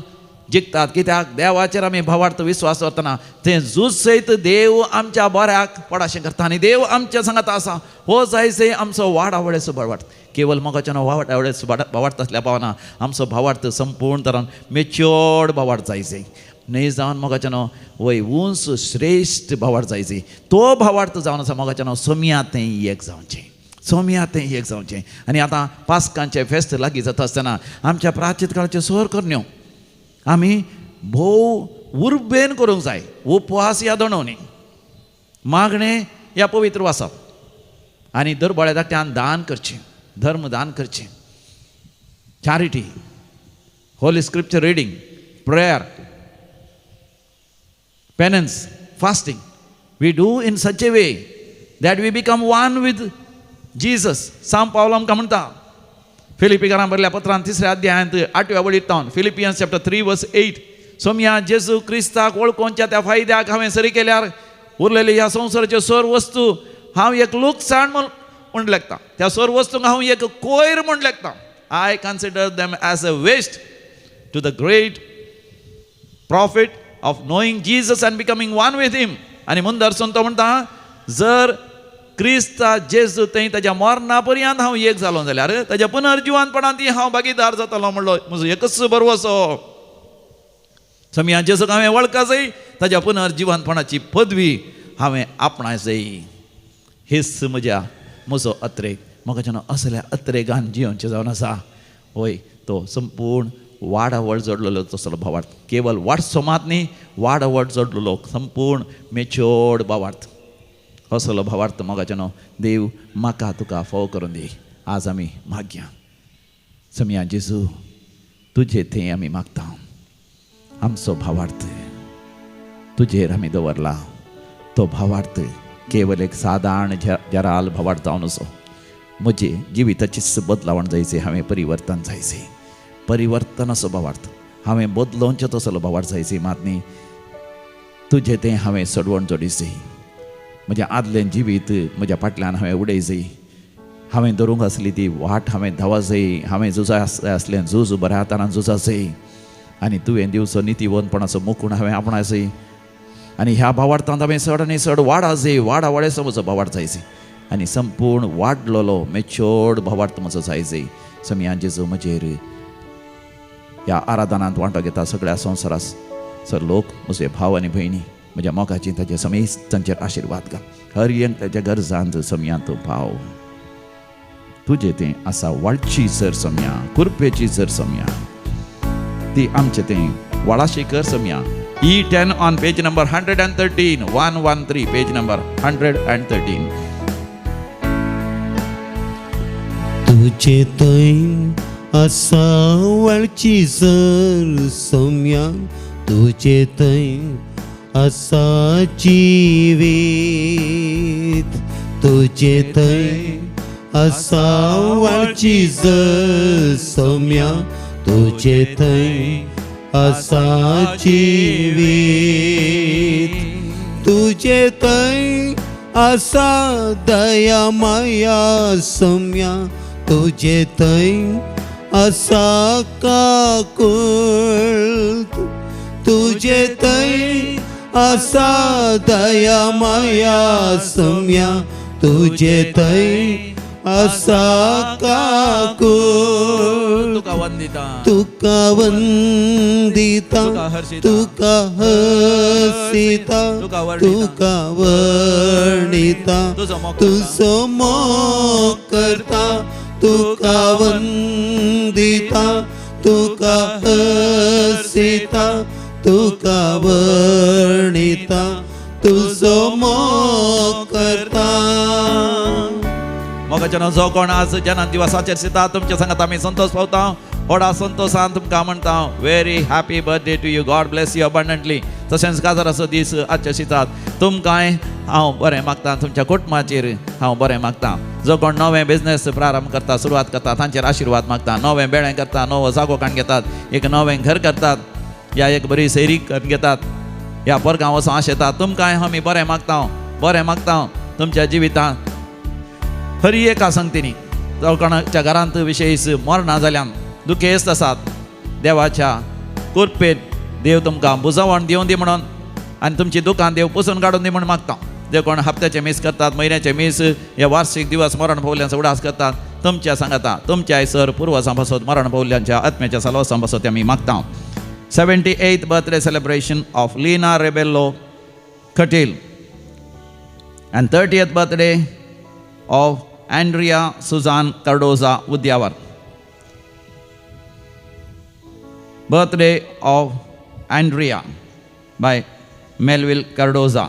S1: जिखतात, कित्याक देवाचेर आमी भावार्थ विस्वास दवरतना तें झूज सयत देव आमच्या बऱ्याक पडाशें करता आनी देव आमच्या सांगात आसा. हो जायसे आमचो वाडावळेचो भावार्थ. केवल मोगाच्यान वाडावळेचो भावार्थ आसल्या पावना, आमचो भावार्थ संपूर्ण तरान मेच्योर्ड भावार्थ जायचे. न्हय जावन मोगाच्यान वय उंच श्रेश्ठ भावार्थ जायचे. तो भावार्थ जावन आसा मोगाच्यान सोमया तें एक जावचें, सोमया तें एक जावचें. आनी आतां पास्कांचें फेस्त लागीं जाता आसतना आमच्या प्राचीन काळाच्यो सोर करण्यो आमी भोव उर्बेन करूंक जाय. उपवास या दणवणी, मागणें या पवित्र वाचप आनी दरबाळ्या धाकट्यान दान करचें, धर्म दान करचें, charity, holy scripture reading, prayer, penance, fasting. We do in such a way that we become one with Jesus. साम पावल आमकां म्हणटा फिलिपीकारां बरयल्या पत्रान 3 अध्यायांत 8व्या वळीर तावन, फिलिपियन्स चॅप्टर 3 वर्स 8, सोमया जेजू क्रिस्ताक वळखोवच्या त्या फायद्याक हांवें सरी केल्यार उरलेले ह्या संवसाराच्यो सर वस्तू हांव एक लुकसाण म्हूण लेखता, त्या सर वस्तूंक हांव एक कोयर म्हूण लेखता. I consider them as a waste to the great profit of knowing Jesus and becoming one with him. आनी मुंदरसून तो म्हणटा जर क्रिस्ता जेजू थंय ताज्या मरणा पर्यंत हांव एक जालो जाल्यार ताज्या पुनर्जिवनपणांत हांव भागीदार जातलो म्हणलो म्हजो एकच बरवसो. समया जेजूक हांवें वळखा जाय, ताज्या पुनर्जिवनपणाची पदवी हांवें आपणाय जाय. हेच म्हज्या म्हजो अत्रेक. म्हाका असल्या अत्रेगान जियोवचें जावन आसा. वय तो संपूर्ण वाडावळ जोडलेलो तसलो भावार्थ. केवल वाडसो मात न्ही, वाडावळ जोडलेलो संपूर्ण मेच्योर्ड भावार्थ. असलो भावार्थ मोगाच्यानो देव म्हाका तुका फोव करून दी. आज आमी मागया, समया जेजू तुजे थंय आमी मागता, आमचो भावार्थ तुजेर आमी दवरला. तो भावार्थ केवल एक सादारण जराल भावार्थ जावन असो म्हजे जिविताचीच बदलावण जायचे, हांवें परिवर्तन जायचे, परिवर्तन असो भावार्थ हांवें बदलोवचें तसलो भावार्थ जायचे. मात न्ही तुजें तें हांवें सडवण जोडीचे, म्हजें आदलें जिवीत म्हज्या फाटल्यान हांवें उडय जाय, हांवें धरूंक आसली ती वाट हांवें धांवा जाय, हांवें झुजा आसलें झूज बऱ्या हातान झुजा जाय आनी तुवें दिवचो नितीवंतपणाचो मुकूण हांवें आपणा जाय आनी ह्या भावार्थांत हांवें चड आनी चड वाडा जाय, वाडा वाडेचो म्हजो भावार्थ जाय आनी संपूर्ण वाडलेलो मेच्योर्ड भावार्थ म्हजो जाय जाय. समया जेजू म्हजेर ह्या आराधनांत वांटो घेता सगळ्या संवसारास सर लोक म्हजे भाव आनी भयणी म्हज्या मोगाची ताच्या समेस्त तांचेर आशिर्वाद घाल. हर एक ताच्या गरजांत समया तूं भाव तुजें तें आसा वाळची जर समया, कुरपेची जर समया, ती आमचें तें वाळाशी कर समया. E10 on page number 113, 113, page number 113.
S2: तुझे थंय आसा वाळची जर समया, तुझे थंय आसा जिवीत, तुझे थंय आसा वाळची जर समया, तुझे थंय आसा जिवीत, तुजे थंय आसा दया माया सम्या तुजे थंय आसा काकूळ तुजे थंय आसा दया माया सम्या तुजे थंय आसा काकूळ
S1: तुका वंदिता
S2: तुका वंदिता
S1: तुका हर्षिता.
S2: तुका हसिता
S1: तुका वर्णिता.
S2: तुका वर्णिता
S1: तुजो मोग करता.
S2: तुजो मोग करता तुका वंदिता तुका हसिता तुका वर्णिता तुजो मोग करता.
S1: मोगाच्यानो जो कोण आज जन्म दिवसाचेर दिता तुमच्या संगात आमी संतोष पावता. व्हडा संतोशान तुमकां म्हणटा very happy birthday to you, God bless you abundantly. तशेंच काजाराचो दीस आजच्या शितात तुमकांय हांव बरें मागता, तुमच्या कुटुंबाचेर हांव बरें मागता. जो कोण नवें बिजनेस प्रारंभ करता, सुरवात करता तांचेर आशिर्वाद मागता. नवें बेळें करता, नवो जागो काडून घेतात, एक नवें घर करतात या एक बरी सैरीक करून घेतात ह्या परगांव वचों आशेतात, तुमकांय आमी बरें मागता, बरें मागता तुमच्या जिवितांत. हरी एका संगतीनी जावं कोणाच्या घरांत विशेश मरणां जाल्यान दुखेस्त आसात, देवाच्या कृपेन देव तुमकां बुजवण दिवन दी म्हणून आनी तुमची दुकान देव पुसून काडून दी म्हणून मागता. जे कोण हप्त्याचे मीस करतात, म्हयन्याचे मीस या वार्षिक दिवस मरण पावल्यांचो उडास करतात, तुमच्या सांगाता तुमच्या सर पुर्वजां पासत मरण पावल्यांच्या आत्म्याच्या सालवासां पासत आमी मागता. 78th birthday celebration of Leena Rebello Katil and 30th birthday of Andrea Suzanne Cardoza Udyavar. Birthday of Andrea by Melville Cardoza.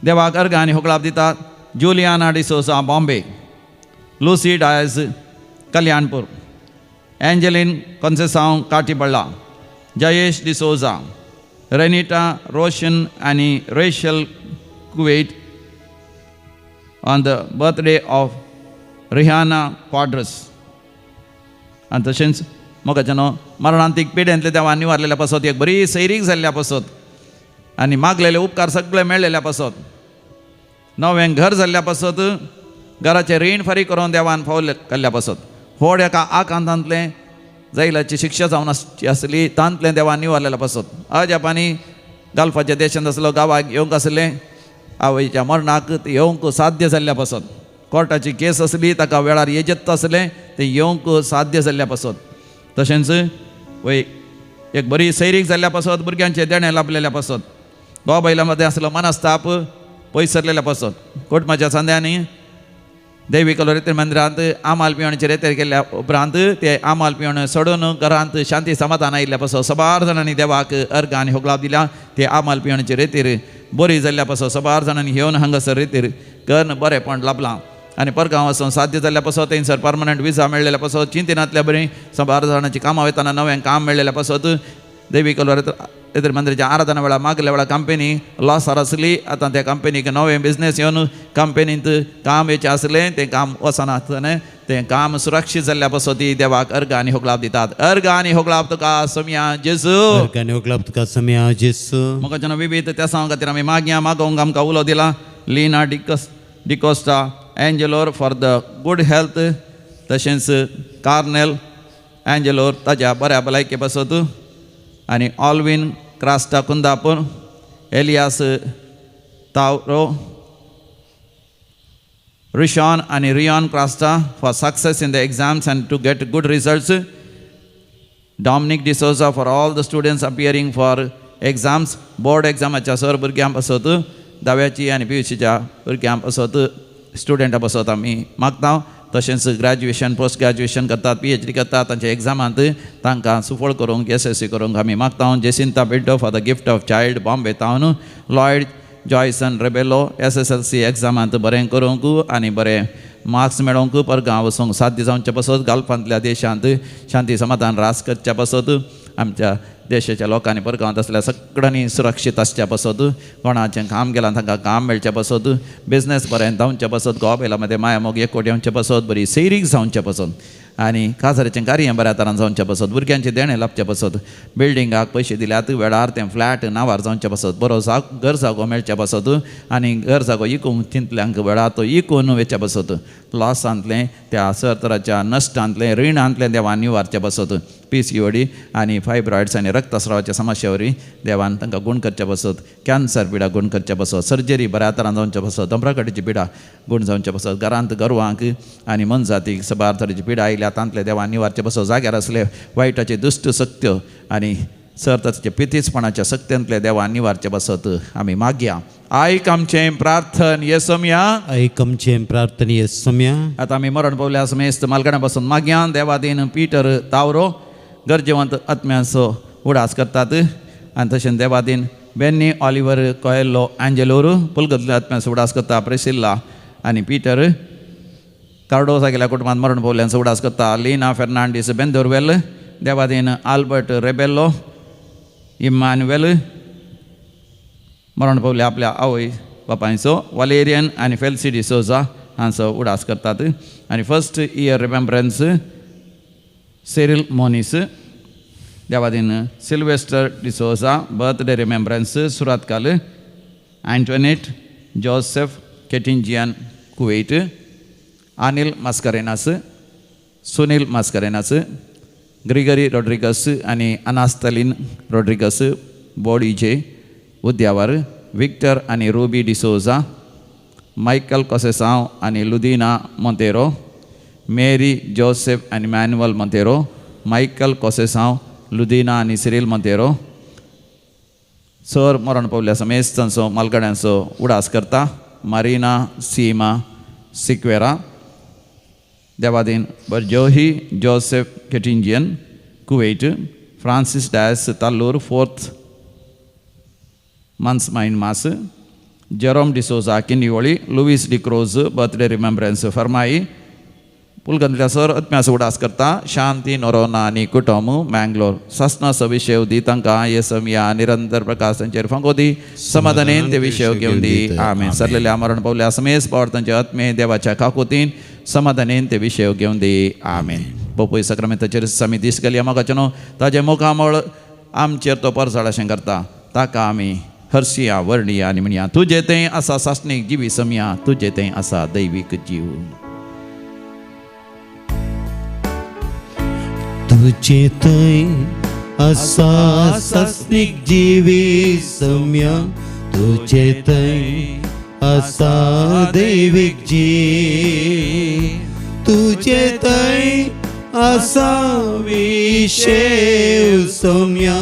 S1: देवाक अर्घ आनी होगळाप दितात Juliana D'Souza Bombay, Lucy Dias Kalyanpur, Angeline Conceição Katiballa, Jayesh D'Souza, Renita Roshan आनी Rachel Kuwait on the birthday of Rihana Quadras. आनी तशेंच मोगाच्यानो मरणांतीक पिडेंतले देवान निवारलेल्या पासत एक बरी सैरीक जाल्ल्या पासत आनी मागलेले उपकार सगळे मेळ्ळेल्या पासत, नवें घर जाल्ल्या पासत, घराचें रीण फारीक करून देवान फावल केल्ल्या पासत, व्हड एका आकांतांतलें जैलाची शिक्षा जावन आसची आसली तांतलें देवान निवारलेल्या पासत. अजापांनी गाल्फाच्या देशांत आसलो गांवाक येवंक आसलें, आवयच्या मरणाक येवंक साध्य जाल्ल्या पासत, कोर्टाची केस आसली ताका वेळार येजत आसलें तें येवंक साध्य जाल्ल्या पासत. तशेंच वय एक बरी सैरीक जाल्ल्या पासत, भुरग्यांचें देणें लाभलेल्या पासत, घोव बायलां मदें आसलो मनस्ताप पयस सरलेल्या पासत, कुटुंबाच्या सांद्यांनी देवी कलोरेतर मंदिरांत आमाल पिवणचेर रेतेर केल्ल्या उपरांत ते आमाल पिवण सोडून घरांत शांती समाधान आयिल्ल्या पासत सबार जाणांनी देवाक अर्घ आनी होगलाप दिल्या. ते आमाल पिवणचे रेतीर बरी जाल्ल्या पासत सबार जाणांनी घेवन हांगासर रेतीर करून बरेंपण लाभलां आनी परगांव वचून साध्य जाल्ल्या पासत थंयसर परमनंट विजा मेळ्ळेल्या पासत चिंतिनांतल्या बरी सबार जाणांची कामां वयतना नवें काम मेळ्ळेल्या पासत देवी कलोरेतर मंदिराच्या आराधना वेळार मागल्या वेळार कंपनी लॉसार आसली, आतां त्या कंपनीक नवें बिजनेस येवन कंपनींत काम येचें आसलें तें काम वचना आसतना तें काम सुरक्षीत जाल्ल्या पासत ती देवाक अर्घ आनी होगलाप दितात. अर्घ आनी होगलाप तुका सोमया जेजू.
S2: अर्घ आनी होगलाप तुका सोमया जेजू.
S1: म्हाका जेन्ना विविध त्या खातीर आमी मागया मागोवंक आमकां उलो दिला. Lina D'Costa Angelor for the good health, तशेंच कार्नेल एंजेलोर ताज्या बऱ्या भलायके पासत आनी Alvin Crasta Kundapur, Elias Tavro, Rishan आनी Riyan Crasta for success in the exams and to get good results. Dominic D'Souza for all the students appearing for exams, board एग्जामाच्या sir भुरग्यां पासत, धाव्याची आनी पी यू सीच्या भुरग्यां पासत, स्टुडंटा पासत आमी मागता. तशेंच ग्रॅज्युएशन, पोस्ट ग्रॅज्युएशन करतात, पीएचडी करतात, तांच्या एग्जामांत तांकां सुफळ करूंक, येसस्वी करूंक आमी मागता. Jacinta Pinto for the gift of child Bombay Town, Lloyd Joyson Rebello SSLC एग्जामांत बरें करूंक आनी बरें मार्क्स मेळोवंक परगांव वचूंक साध्य जावचे पासत, गाल्फांतल्या देशांत शांती समाधान रास करच्या पासत आमच्या देशाच्या लोकांनी परगांवांत आसल्या सगळ्यांनी सुरक्षीत आसच्या पासत, कोणाचें काम गेलां तांकां काम मेळच्या पासत, बिजनेस बरें जावच्या पासत, गोवा बैला मदें माया मोग एकवट येवच्या पासत, बरी सैरीक जावच्या पासत आनी काजाराचें कार्य बऱ्या तरान जावच्या पासत, भुरग्यांचें देणें लाबच्या पासत, बिल्डिंगाक पयशे दिल्यात वेळार तें फ्लॅट नांवार जावच्या पासत, बरो जागो घर जागो मेळच्या पासत आनी घर जागो इकूंक तितल्यांक वेळार तो इकून वयच्या पासत, लॉसांतलें त्या सरतराच्या नश्टांतलें रिणांतलें देवान निवारच्या पासत, PCOD आनी फायब्रॉयड्स आनी रक्तस्रावाच्या समस्या वरवीं देवान तांकां गूण करच्या पासत, कॅन्सर पिडा गूण करच्या पासत, सर्जरी बऱ्या तरान जावच्या पासत, दोंबराकाटीची पिडा गूण जावच्या पासत, घरांत गोरवांक आनी मनजातीक सबार तरेची पिडा आयल्या तांतले देवान निवारचे पासत, जाग्यार आसले वायटाचे दुश्ट सत्य आनी सरतराचे पितीसपणाच्या सक्त्यांतले देवान निवारचे पासत आमी मागया. आयक आमचें प्रार्थन येसमया,
S2: आयक आमचें प्रार्थन येसम्या.
S1: आतां आमी मरण पावल्या समेस्त मालगड्यां पासून मागया. देवादीन पीटर तावरो गरजेवंत आत्म्यांचो उडास करतात आनी तशेंच देवादीन बेन्नी ऑलिवर कोयल्लो आंजेलोर पुलगतल्या आत्म्यांचो उडास करता. प्रेसिल्ला आनी पीटर कार्डोसा गेल्या कुटुंबांत मरण पावल्यांचो उडास करता. लिना फेर्नांडीस बेंदोरवेल देवादीन आल्बर्ट रेबेल्लो इमानुवेल मरण पावले आपल्या आवय बापायचो वालेरियन आनी फेल्सी डिसोजा हांचो उडास करतात. आनी first year remembrance Cyril Moniz Devadin Sylvester D'Souza birthday remembrance Surathkal Antoinette Joseph Ketinjian Kuwait Anil Mascarenhas Sunil Mascarenhas Gregory Rodrigues आनी अनास्तलीन रोड्रिगस बोडीजे उद्यावर विक्टर आनी रुबी डिसोजा मायकल कोसेसांव आनी लुदिना मोंतेरो मेरी जोसेफ आनी मॅन्युअल मोंतेरो मायकल कोसेसांव लुदिना आनी सिरील मोंतेरो सर मरण पावल्या समेस्तांचो मालगड्यांचो उडास करता. मारिना सीमा Sequeira Devadin Barjohi Joseph Ketinjian Kuwait Francis Dias Tallur fourth months mine mass Jerome D'Souza Kinniyoli Louis D'Cruz birthday remembrance Farmai पुलगंतल्या sir आत्म्याचो उडास करता. शांती नोरोना आनी कुटुंब मँगलोर सासना सविशेव दी तांकां येसमया निरंतर प्रकाश तांचेर फांको दी समाधानेन ते विशेव घेवन दी. आमेन. सरलेल्या मरण पावल्या समेस पावर तांचे आत्मे देवाच्या काकुतीन समाधानेन ते विशेव घेवन दी. आमेन. पोपोय सक्रामेंताचेर आमी दीस गेली आमकां न्हू ताजें मुखामळ आमचेर तो परसाळ अशें करता ताका आमी हर्शिया वर्णिया आनी म्हणया तुजें तें आसा सासणीक जिवी समया तुजें तें आसा दैवीक जीव.
S2: तुझे थंय आसा सासणीक जिवी सम्या तुझे थंय आसा दैवीक जीव तुझे थंय आसा विशेव सम्या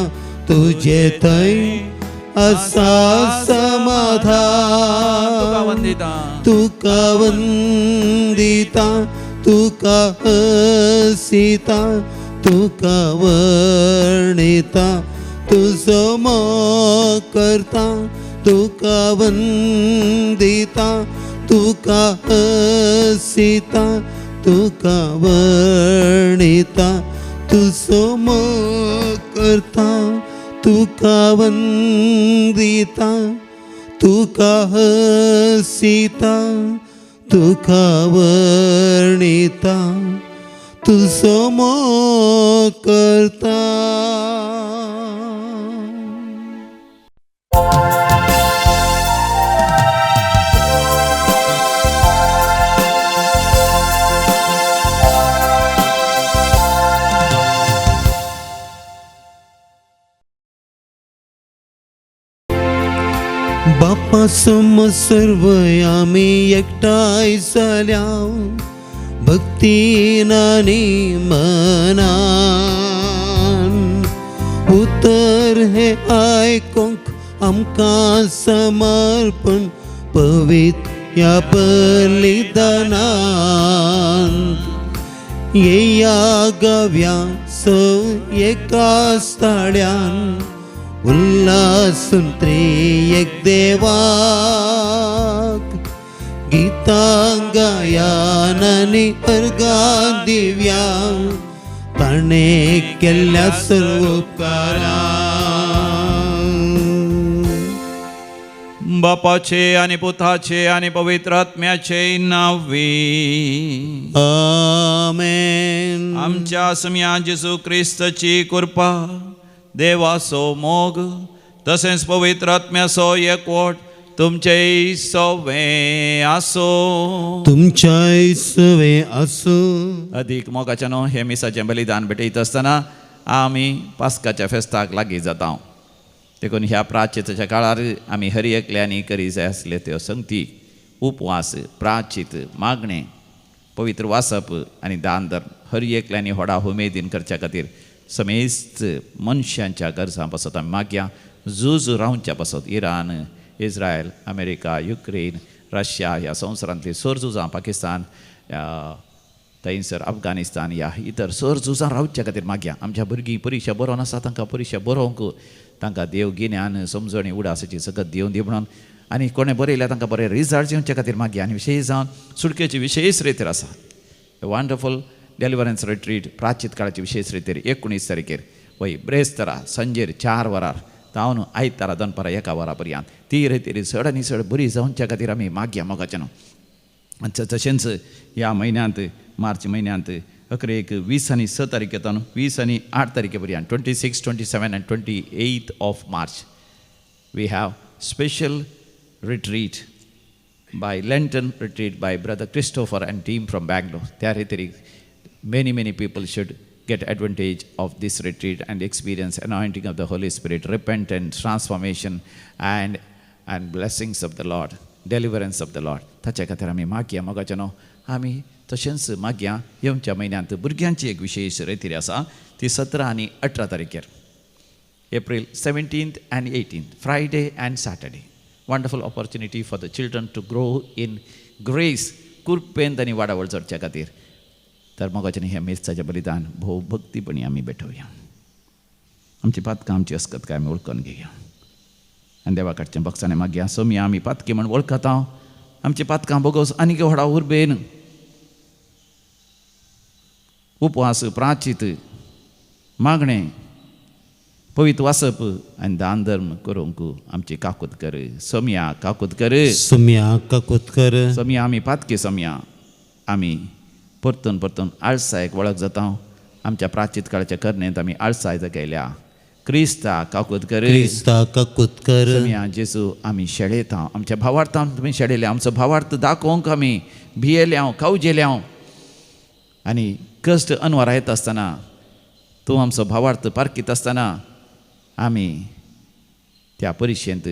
S2: तुझे थंय आसा समाधान. तुका वंदिता तुका हसिता तुका वर्णिता तुजो मोग करता तुका वंदिता तुका हसिता तुका वर्णिता तुजो मोग करता तुका वंदिता तुका हसिता तुका वर्णिता तुजो मोग करता. बापा सम सर्व आमी एकठांय जाल्या भक्तीन आनी मनान उतर हे आयकूंक आमकां समर्पण पवित्र ह्या बलिदानान येया गव्या स एका स्थाड्यान उल्हासून त्रिएक देवाक गीतां गायान आनी अर्गां दिव्या ताणें केल्ल्या सर्व उपकारां.
S1: बापाचे आनी पुताचे आनी पवित्र आत्म्याचे नांवी
S2: आमेन.
S1: आमच्या सम्या जेजू क्रिस्ताची कृपा, देवाचो मोग तसेंच पवित्र आत्म्याचो एकवट तुमचेय सवे आसो.
S2: तुमच्याय सवे आसूं.
S1: अदीक मोगाचें न्हू हें मिसाचें बलिदान भेटयता आसतना आमी पास्काच्या फेस्ताक लागीं जाता. देखून ह्या प्राचिताच्या काळार आमी हर एकल्यांनी करी जाय आसल्यो त्यो संगती, उपवास, प्राचीत मागणें, पवित्र वाचप आनी दान धर्म हर एकल्यांनी व्हडा उमेदीन करच्या खातीर समेस्त मनशांच्या गरजां पासत आमी मागया. झूज रावच्या पासत Iran, Israel, America, Ukraine, Russia ह्या संवसारांतली सर झुजां, पाकिस्तान, थंयसर अफगाणिस्तान ह्या इतर सर झुजां रावच्या खातीर मागया. आमच्या भुरगीं परिक्षा बरोवन आसा, तांकां परिक्षा बरोवंक तांकां देव गिन्यान, समजणी, उडासाची सकत दिवन दी म्हणून, आनी कोणें बरयल्यार तांकां बरे रिजल्ट येवच्या खातीर मागया. आनी विशेश जावन सुटकेची विशेश रितीर आसा वंडरफूल डेलिवरन्स रिट्रीट, प्राचीत काळाची विशेश रितीर 19 तारखेर वय ब्रेस्तरा सांजेर 4 वरार तावन आयतारा दनपारा 1 वरा पर्यंत ती रितीर चड आनी चड बरी जावच्या खातीर आमी मागया मोगाचें न्हू. तशेंच ह्या म्हयन्यांत मार्च म्हयन्यांत अकरेक 20 आनी 6 तारखे तावन 20 आनी 8 तारखे पर्यंत 26, 27 and 28 of March we have special retreat by Lenten retreat by Brother Christopher and team from Bangalore. त्या रितीर many many people should get advantage of this retreat and experience anointing of the Holy Spirit, repentance, transformation and blessings of the Lord, deliverance of the Lord. ताच्या खातीर आमी मागया मोगाचें न्हू. आमी तशेंच मागया येवच्या म्हयन्यांत भुरग्यांची एक विशेश रितीर आसा ती 17 आनी 18 तारखेर, April 17th and 18th, Friday and Saturday. Wonderful opportunity for the children to grow in grace, कृपेन आनी वाडावळ चडच्या खातीर. तर मोगाचें हें मिरसाचें बलिदान भोव भक्तीपणी आमी भेटोवया. आमची पातकां, आमची अस्कत काय आमी वळखून घेवया आनी देवा कडचें बक्षाणें मागया. सोमया आमी पातकी म्हण वळखता, आमची पातकां बोगोस आनीक व्हडा उर्बेन उपवास, प्राचीत मागणें, पवित्र वाचप आनी दान धर्म करूंक आमची काकूत कर. सोमया काकूत कर.
S2: सोमया काकूत कर.
S1: सोमया आमी पातकी सोमया आमी परतून परतून आळसायक वळख जाता. आमच्या प्राचीत काळाच्या करणेंत आमी आळसाय जगयल्या. क्रिस्ता काकूत कर.
S2: क्रिस्ता काकूत कर.
S1: सोमया जेजू आमी शेळयता, आमच्या भावार्थान तुमी शेळयले, आमचो भावार्थ दाखोवंक आमी भियेल्या, कावजेल्या आनी कश्ट अनवार येता आसतना तूं आमचो भावार्थ पारखीत आसतना आमी त्या परिक्षेंत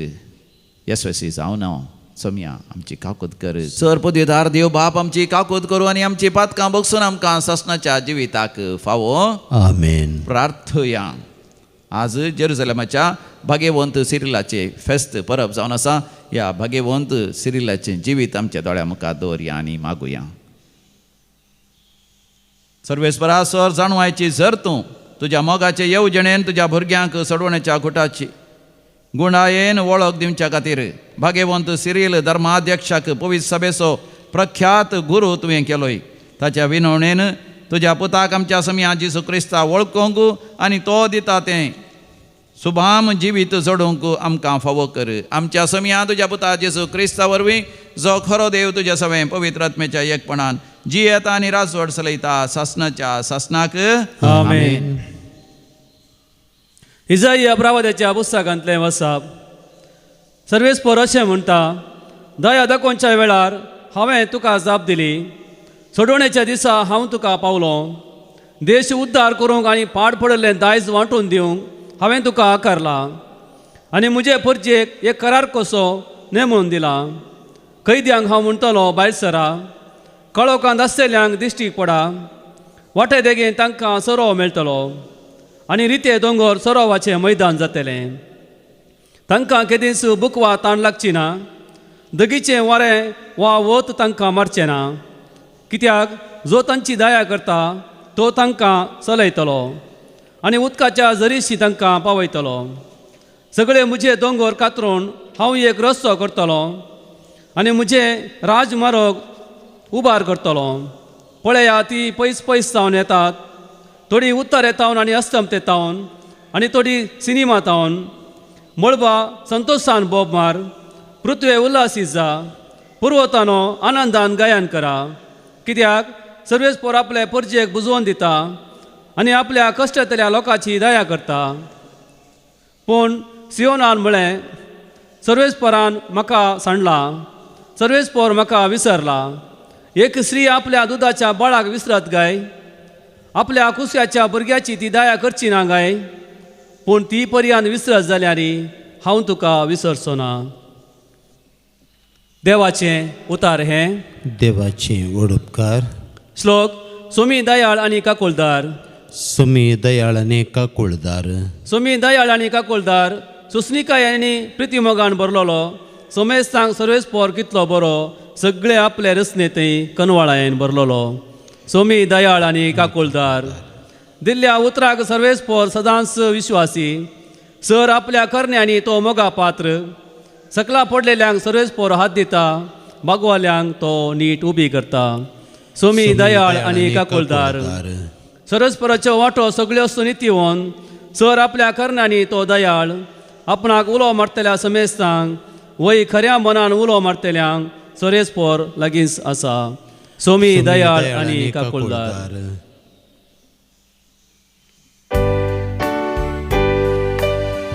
S1: येसस्वी जावना. सोमया आमची काकूत कर. सर पदवीधार देव बाप आमची काकूत करूं आनी आमची पातकां बगसून आमकां सासणाच्या जिविताक फावो.
S2: आमेन.
S1: प्रार्थया. आज जेरुजलेमाच्या भाग्यवंत सिरिलाचे फेस्त परब जावन आसा. ह्या भाग्यवंत सिरिलाचें जिवीत आमच्या दोळ्या मुखार दवरया आनी मागुया. सर्वेस्परा सर जाणवायची जर तूं तुज्या मोगाचे येवजणेन तुज्या भुरग्यांक सोडवण्याच्या घुटाची गुणायेन वळख दिवच्या खातीर भाग्यवंत सिरील धर्माध्यक्षाक पवित्र सभेचो प्रख्यात गुरू तुवें केलोय. ताच्या विनवणेन तुज्या पुताक आमच्या सम्या जेजू क्रिस्ता वळखूंक आनी तो दिता तें सुभाम जिवीत जोडूंक आमकां फावो कर. आमच्या सम्या तुज्या पुता जेजू क्रिस्ता वरवीं जो खरो देव तुज्या सवें पवित्र आत्म्याच्या एकपणान जियेता आनी राजवट चलयता सासणाच्या सासणाक.
S3: आमेन. इजाइया प्रवाद्याच्या पुस्तकांतलें वसाप. सर्वेस्पर अशें म्हणटा, दया दाखोवच्या वेळार हांवें तुका जाप दिली, सोडवण्याच्या दिसा हांव तुका पावलो. देश उद्धार करूंक आनी पाड पडिल्लें दायज वांटून दिवंक हांवें तुका आकारला आनी म्हजे परजेक एक करार कसो नेमून दिला. कैद्यांक हांव म्हणटलो भायर सरा, कळोकांत आसतल्यांक दिश्टीक पडा, वाटे देगेन तांकां सरोव मेळटलो आनी रिते दोंगर सरोवाचें मैदान जातलें. तांकां केदींच बुकवा ताण लागची ना, दगीचें वारें वा वत तांकां मारचें ना, कित्याक जो तांची दया करता तो तांकां चलयतलो आनी उदकाच्या जरीशी तांकां पावयतलो. सगळे म्हजे दोंगर कातरून हांव एक रस्तो करतलो आनी म्हजे राजमार्ग उबार करतलो. पळया ती पयस पयस जावन येतात, थोडी उत्तर येतावन आनी अस्तमते तावन आनी थोडी सिनेमा तावन. मळबा संतोशान बोब मार, पृथ्वे उल्हासी जा, पुर्वतानो आनंदान गायन करा. कित्याक सर्वेस्पोर आपले परजेक बुजोवन दिता आनी आपल्या कश्टांतल्या लोकांची दया करता. पूण सियोनान म्हळें, सर्वेस्परान म्हाका सांडला, सर्वेस्पोर म्हाका विसरला. एक स्त्री आपल्या दुदाच्या बाळाक विसरत गाय, आपल्या कुसक्याच्या भुरग्याची ती दया करची ना गाय. पूण ती पर्यान विसरत जाल्यार हांव तुका विसरचो ना. देवाचें उतार हें.
S2: देवाचे वडपकार.
S3: श्लोक. सोमी दयाळ आनी काकुळदार.
S2: सुमी दयाळ आनी काकुळदार.
S3: सोमी दयाळ आनी काकुळदार, सुसणिकाय आनी प्रितीमोगान भरलोलो, सोमेस्तांक सर्वेस्पोर कितलो बरो, सगळे आपले रचनेतय कनवाळायेन भरलोलो. सोमी दयाळ आनी काकुळदार, दिल्ल्या उतराक सर्वेस्पोर सदांच विश्वासी, सर आपल्या करण्यांनी तो मोगा पात्र. सकला पडलेल्यांक सर्वेस्पोर हात दिता, बागवाल्यांक तो नीट उबी करता. सोमी दयाळ आनी काकुळदार, सरस्पराच्यो वांटो सगळ्यो सुनितीवन, सर आपल्या करण्यांनी तो दयाळ. आपणाक उलो मारतल्या समेस्तांक, वय खऱ्या मनान उलो मारतल्यांक सरेस्पोर लागींच आसा. सोमी दयाळ आनी काकुळदार.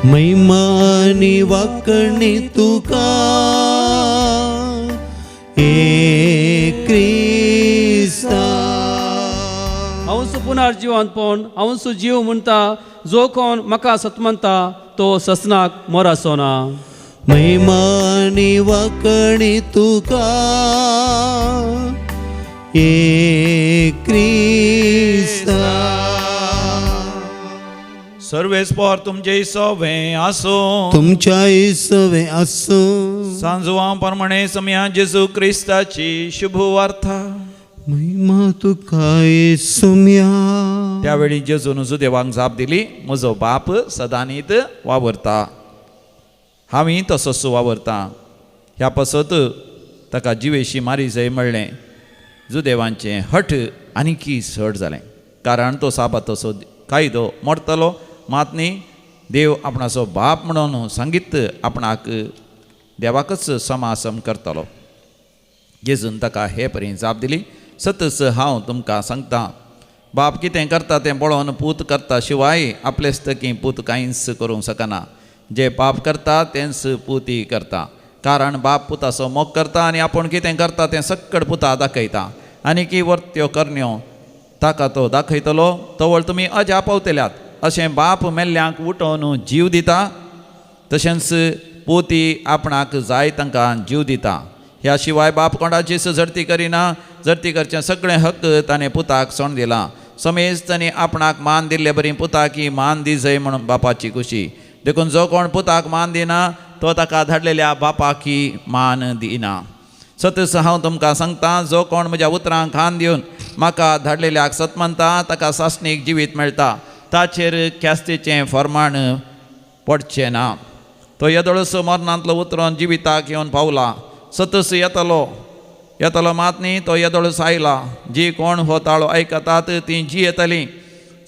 S2: महिमा आनी वाकणी तुका ए क्रिस्ता.
S3: हांवसो पुनर्जिवंतपण, हांवसो जीव म्हणटा, जो कोण म्हाका सतमनता तो ससनाक मोरासो ना.
S2: महिमा आनी वाकणी तुका ए क्रिस्ता.
S1: सर्वेस्पोर तुमचे सोवे आसूं.
S2: तुमच्या इसवे आसूं.
S1: सांजवा प्रमाणे समया जेजू क्रिस्ताची शुभ वार्ता.
S2: महिमा तुका येसुम्या.
S1: त्यावेळी जेजून जुदेवांक जाप दिली, म्हजो बाप सदांनीत वावरता, हांवूय तसोच वावरता. ह्या पासत ताका जिवेशी मारी जाय म्हणलें. जुदेवांचें हट आनीकी चड जालें, कारण तो साबातसो कायदो मोडटलो मात न्ही देव आपणाचो बाप म्हणून सांगीत आपणाक देवाकच समासम करतलो. जेजून ताका हे परी जाप दिली, सतच हांव तुमकां सांगता, बाप कितें करता तें पळोवन पूत करता शिवाय आपलेच तकी पूत कांयच करूंक शकना. जे पाप करता तेंच पुती करता, कारण बाप पुताचो मोग करता आनी आपूण कितें करता तें सक्कड पुता दाखयता. आनी की वर्त्यो करण्यो ताका तो दाखयतलो. तवळ तुमी अजाप पावतल्यात. अशें बाप मेल्ल्यांक उठोवन जीव दिता, तशेंच पोती आपणाक जाय तांकां जीव दिता. ह्या शिवाय बाप कोणाचीच झडती करिना, झडती करचें सगळें हक्क ताणें पुताक सोण दिलां. समेज ताणें आपणाक मान दिल्ले बरी पुताक ही मान दिजय म्हणून बापाची खुशी. देखून जो कोण पुताक मान दिना तो ताका धाडलेल्या बापाकी मान दिना. सतस हांव तुमकां सांगता, जो कोण म्हज्या उतरांक खान दिवन म्हाका धाडलेल्याक सत मानता ताका सासणीक जिवीत मेळटा, ताचेर ख्यास्तीचें फर्माण पडचें ना. तो येदोळसो मरणांतलो उतरोन जिविताक येवन पावला. सतस येतलो येतलो मात न्ही, तो येदोळस आयला. जी कोण हो ताळो आयकतात ती जी येतली.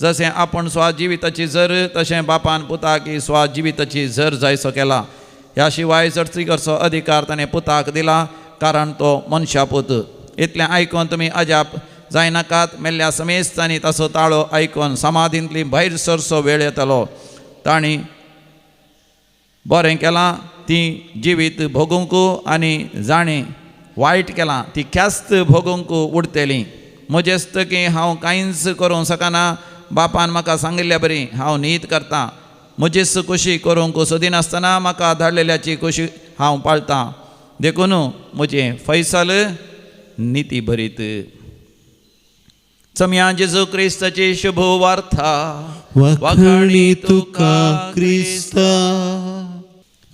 S1: जशें आपूण स्वा जिविताची झर तशें बापान पुताक ही स्वा जिविताची झर जायसो केला. ह्या शिवाय चडची करचो अधिकार ताणें पुताक दिला, कारण तो मनशा पूत. इतलें आयकून तुमी अजाप जायनाकात. मेल्ल्या समेस्तांनी ताचो ताळो आयकून समाधींतली भायर सरसो वेळ येतलो. तांणी बरें केलां ती जिवीत भोगूंक आनी जाणें वायट केलां ती ख्यास्त भोगूंक उडटली. म्हजेस्त की हांव कांयच करूंक शकना, बापान म्हाका सांगिल्ल्या बरी हांव नीत करतां. म्हजेच खुशी करूंक सोदिनासतना म्हाका धाडलेल्याची खुशी हांव पाळटां. देखून म्हजें फैसल निती भरीत. चमया जेजू क्रिस्ताची शुभ वार्ता.
S2: वाखाणी तुका क्रिस्ता.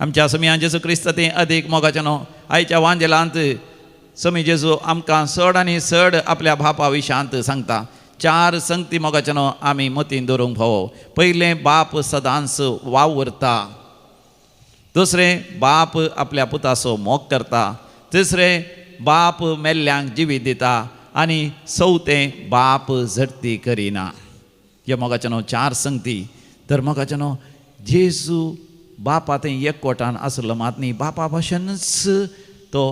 S1: आमच्या समिया जेजू क्रिस्त तें अदीक मोगाचें न्हू. आयच्या वांजेलांत समी जेजू आमकां चड आनी चड आपल्या बापा विशांत सांगता. चार संगती मोगाचें न्हू आमी मतीन दवरूंक फावो. पयलें, बाप सदांच वावुरता. दुसरें, बाप आपल्या पुताचो मोग करता. तिसरें, बाप मेल्ल्यांक जिवीत दिता. आनी चवथें, बाप झडती करिना. हे मोगाच्यानो चार संगती. तर मोगाच्यानो जेजू बापा थंय एकवटान आसलो मात न्ही, बापा भाशेनच तो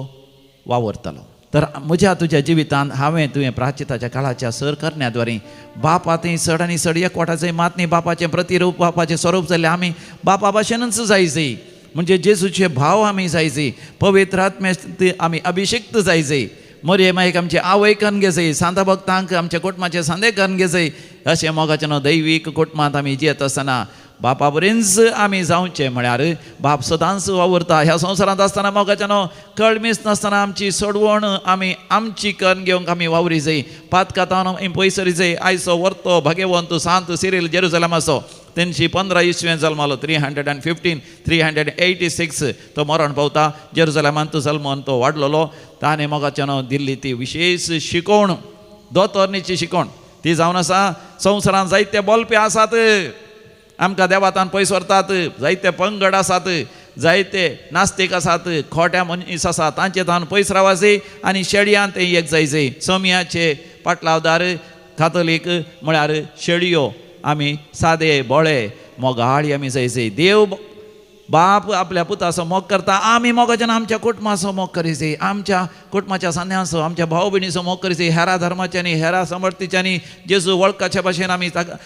S1: वावरतालो. तर म्हज्या तुज्या जिवितांत हांवें तुवें प्राचिताच्या काळाच्या सर करण्याद्वारे बापा थंय चड आनी चड एकवटाचें मात न्ही, बापाचें प्रतिरूप बापाचें स्वरूप जाल्लें आमी बापा भाशेनच जायजय. म्हणजे जेजूचे भाव आमी जायजय, पवित्र आत्म्यात आमी अभिषिक्त जायजय, मरये माईक आमचे आवय करून घेजय, सांता भक्तांक आमच्या कुटुंबाचे सांदे करून घेजय. अशें मोगाचें न्हू दैवीक कुटुंबांत आमी जियेत आसतना बापा बरेंच आमी जावचें म्हळ्यार बाप सदांच वावुरता ह्या संवसारांत आसतना मोगाचें न्हू कळमीस नासतना आमची सोडवण आमी आमची करून घेवंक आमी वावरी जाय, पातकातान आमी पयसरी जाय. आयचो वर्तो भाग्यवंत सांत सिरील जेरुजलमाचो 315 इसवें जल्मालो, 315 386 तो मरण पावता. जेरुजलमांत जल्मोन तो वाडलेलो. ताणें मोगाचें न्हू दिल्ली ती विशेश शिकवण, दोतोरणीची शिकवण ती जावन आसा. संवसारांत जायते बोलपे आसात, आमकां देवातान पयस व्हरतात, जायते पंगड आसात, जायते नास्तीक आसात, खोट्या मनीस आसात, तांचे तान पयस रावाचे आनी शेळयान ते एक जायचे. सोमयाचे पाटलावदार कातोलीक म्हळ्यार शेळयो आमी सादे बोळे मोगाळी आमी जायचे. देव बाप आपल्या पुताचो मोग करता, आमी मोगाच्यान आमच्या कुटुंबाचो मोग करीचे, आमच्या कुटुंबाच्या सांद्यांचो, आमच्या भाव भयणीचो मोग करीचे. हेरा धर्माच्यांनी हेरा समर्थीच्यांनी जेजू वळखाच्या भाशेन आमी ताका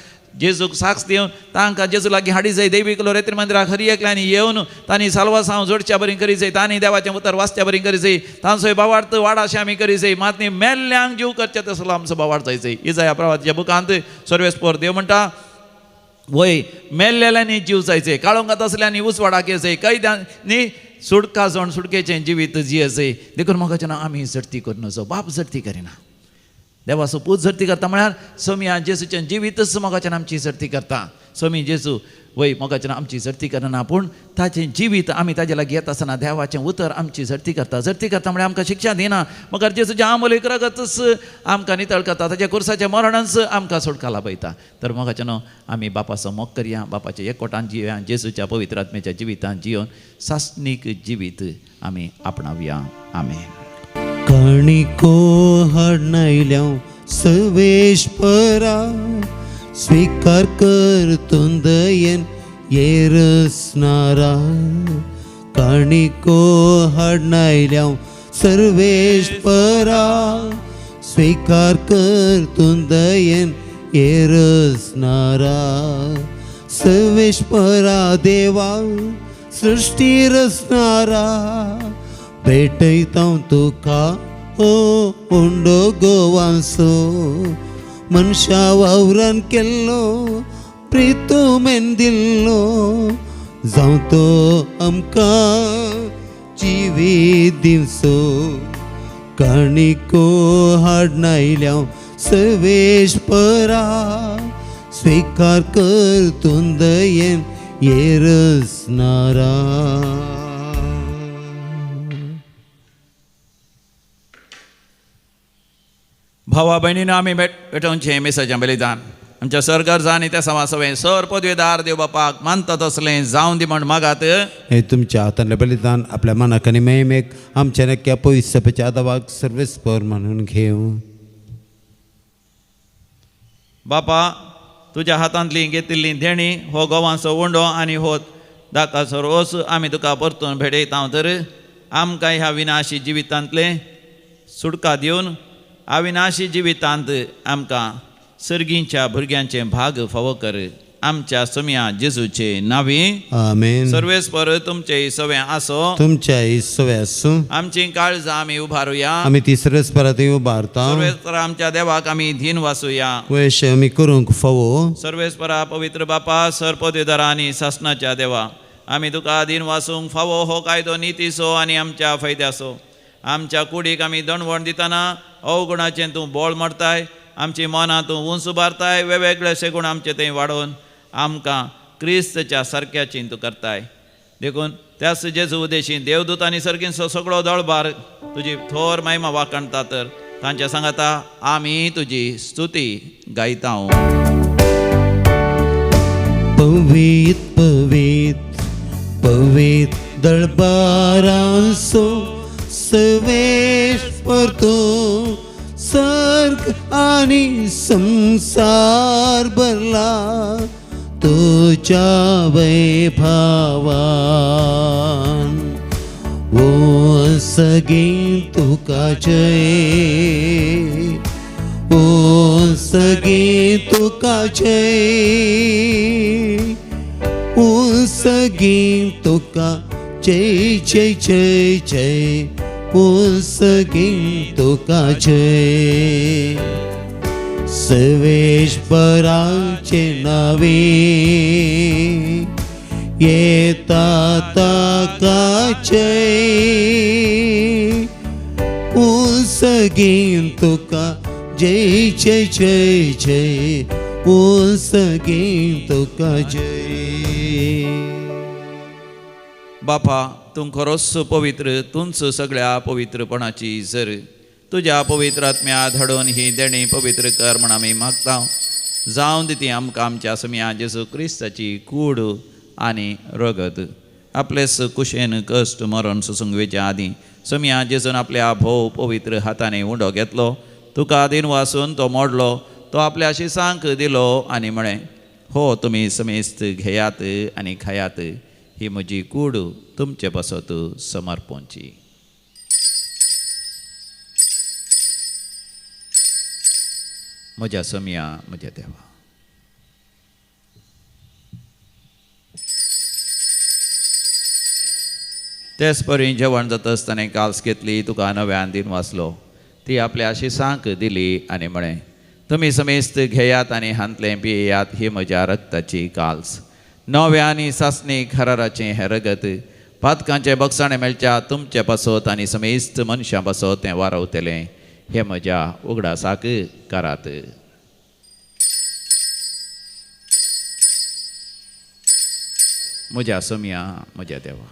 S1: जेजूक साक्ष दिवन तांकां जेजू लागीं हाडी जाय. देवीक लोरेत्री मंदिराक हरी एकल्यांनी येवन तांणी साल्वासांव जोडच्या बरी करी जाय, तांणी देवाचें उतर वाचच्या बरी करी जाय, तांचो भावार्थ वाडाशें आमी करी जाय. मात न्ही मेल्ल्यांक जीव करचें तसलो आमचो भावार्थ जायचो. इजाया प्रवाच्या बुकांत सर्वेस्पोर देव म्हणटा, वय मेल्लेल्यांनी जीव जायचे, काळोंगात आसल्यांनी उजवाडाक येवचें, कैद्यांनी सुटका जावन सुटकेचें जिवीत जियेचें. देखून म्हाका आमी झडती करून वचो. बाप झडती करिना, देवाचो पूत झडती करता म्हळ्यार सोमया जेजूचें जिवीतच मोगाच्यान आमची झडती करता. सोमी जेजू वय मोगाच्यान आमची झडती करना, पूण ताचें जिवीत आमी ताजे लागीं येता आसतना देवाचें उतर आमची झडती करता. झडती करता म्हळ्यार आमकां शिक्षा दिना, मगर जेजूचें आमोलीक रगतच आमकां नितळ करता, ताच्या कुर्साचें मरणच आमकां सुटका लाभयता. तर मोगाच्यान आमी बापाचो मोग करया, बापाच्या एकवटान जिवया, जेजूच्या पवित्र आत्म्याच्या जिवितान जिवन सासणीक जिवीत आमी आपणावया. आमेन.
S2: काणिको हाडनायल्या सवेशपरा स्वीकार करतून दयेन येरसनारा. काणिको हाडनायल्या सर्वेशपरा स्वीकार करतून दयेन येरसनारा. सर्वेशपरा देवा सृष्टी रसनारा भेटयता तुका हो उंडो गोवांसो. मनशा वावरान केल्लो प्रितो मेंदिल्लो जावं तो आमकां जिवीत दिवचो. काणिको हाडनायल्या सर्वेशपरा स्वीकार करतून दयेन येरसनारा.
S1: भावा भयणीनो आमी भेटोवचें मिसाचें बलिदान आमच्या सरगर्जा आनी त्या समासवें सर पदवेदार देव बापाक मानता तसलें जावन दी म्हण मागात.
S2: हे तुमच्या हातांतलें बलिदान आपल्या मनाक आनी महिमेक आमच्या नक्क्या पयसपेच्या आदावाक सर्वेस्पर म्हणून घेवं.
S1: बापा तुज्या हातांतली घेतिल्ली देणी हो गोवांचो उंडो आनी हो दाकाचो रोस आमी तुका परतून भेटयता. तर आमकां ह्या विनाशी जिवितांतलें सुटका दिवन अविनाशी जिवितांत आमकां सर्गींच्या भुरग्यांचे भाग फावो कर. आमच्या सोम्या जेजूचे नावी
S2: आमेन.
S1: सर्वेस्पर तुमचे सवे आसो,
S2: तुमच्या सवे आसूं.
S1: आमची काळजां आमी उबारुया,
S2: आमी ती सर्वेस्परात उबारता.
S1: सर्वेस्पर आमच्या देवाक आमी धीन वासूया,
S2: वयशे आमी करूंक फावो.
S1: सर्वेस्परा पवित्र बापा सर पदवेदारा आनी सासनाच्या देवा आमी तुका धीन वासूंक फावो हो कायदो नितीचो आनी आमच्या फायद्याचो. आमच्या कुडीक आमी दणवण दितना अवगुणाचें तूं बोळ मारताय, आमची मनां तूं उंच उबारताय, वेगवेगळे अशे गूण आमचे थंय वाडोवन आमकां क्रिस्तच्या सारक्याची तूं करताय. देखून त्याच जेजू उदेशी देवदूत आनी सर्गींचो सगळो दळभार तुजी थोर महिमा वाखाणता. तर तांच्या सांगाता आमी तुजी स्तुती गायता.
S2: पवीत पवीत पवीत दळबारांसो सर्वेस्पर तूं सर्ग आनी संसार भरला तुज्या वैभवान. ओ सगीं तुका जय, ओ सगीं तुका जय, ओ सगीं तुका जय जय जय जय, ओ सगीं तुका जय. सर्वेश्वराचे नावे येता ताका जय, ओ सगीं तुका जय जय जय जय, ओ सगीं तुका जय.
S1: बापा तूं खरोच पवित्र, तूंच सगळ्या पवित्रपणाची जर तुज्या पवित्र आत्म्या धाडून ही देणी पवित्र कर म्हण आमी मागता. जावन दी ती आमकां आमच्या समिया जेजू क्रिस्ताची कूड आनी रगत. आपलेच कुशेन कश्ट मरण सोसूंक वेच्या आदीं समिया जेजून आपल्या भोव पवित्र हातांनी उंडो घेतलो, तुका दिन वासून तो मोडलो, तो आपल्या शिसांक दिलो आनी म्हळें, हो तुमी समेस्त घेयात आनी खायात, ही म्हजी कूड तुमचे पासत समर्पणची. म्हज्या समिया म्हज्या देवा. तेच परी जेवण जाता आसतना काल्स घेतली, तुका नव्यान दिन वाचलो, ती आपल्या शिसांक दिली आनी म्हळें, तुमी समेस्त घेयात आनी हांतलें पियेयात, ही म्हज्या रक्ताची काल्स, नव्या आनी सासणी खराराचें हें रगत पातकांचें बक्षाणें मेळच्या तुमचे पासत आनी समेस्त मनशां पासत तें वारवतलें, हें म्हज्या उगडासाक करात. म्हज्या समिया म्हज्या देवा.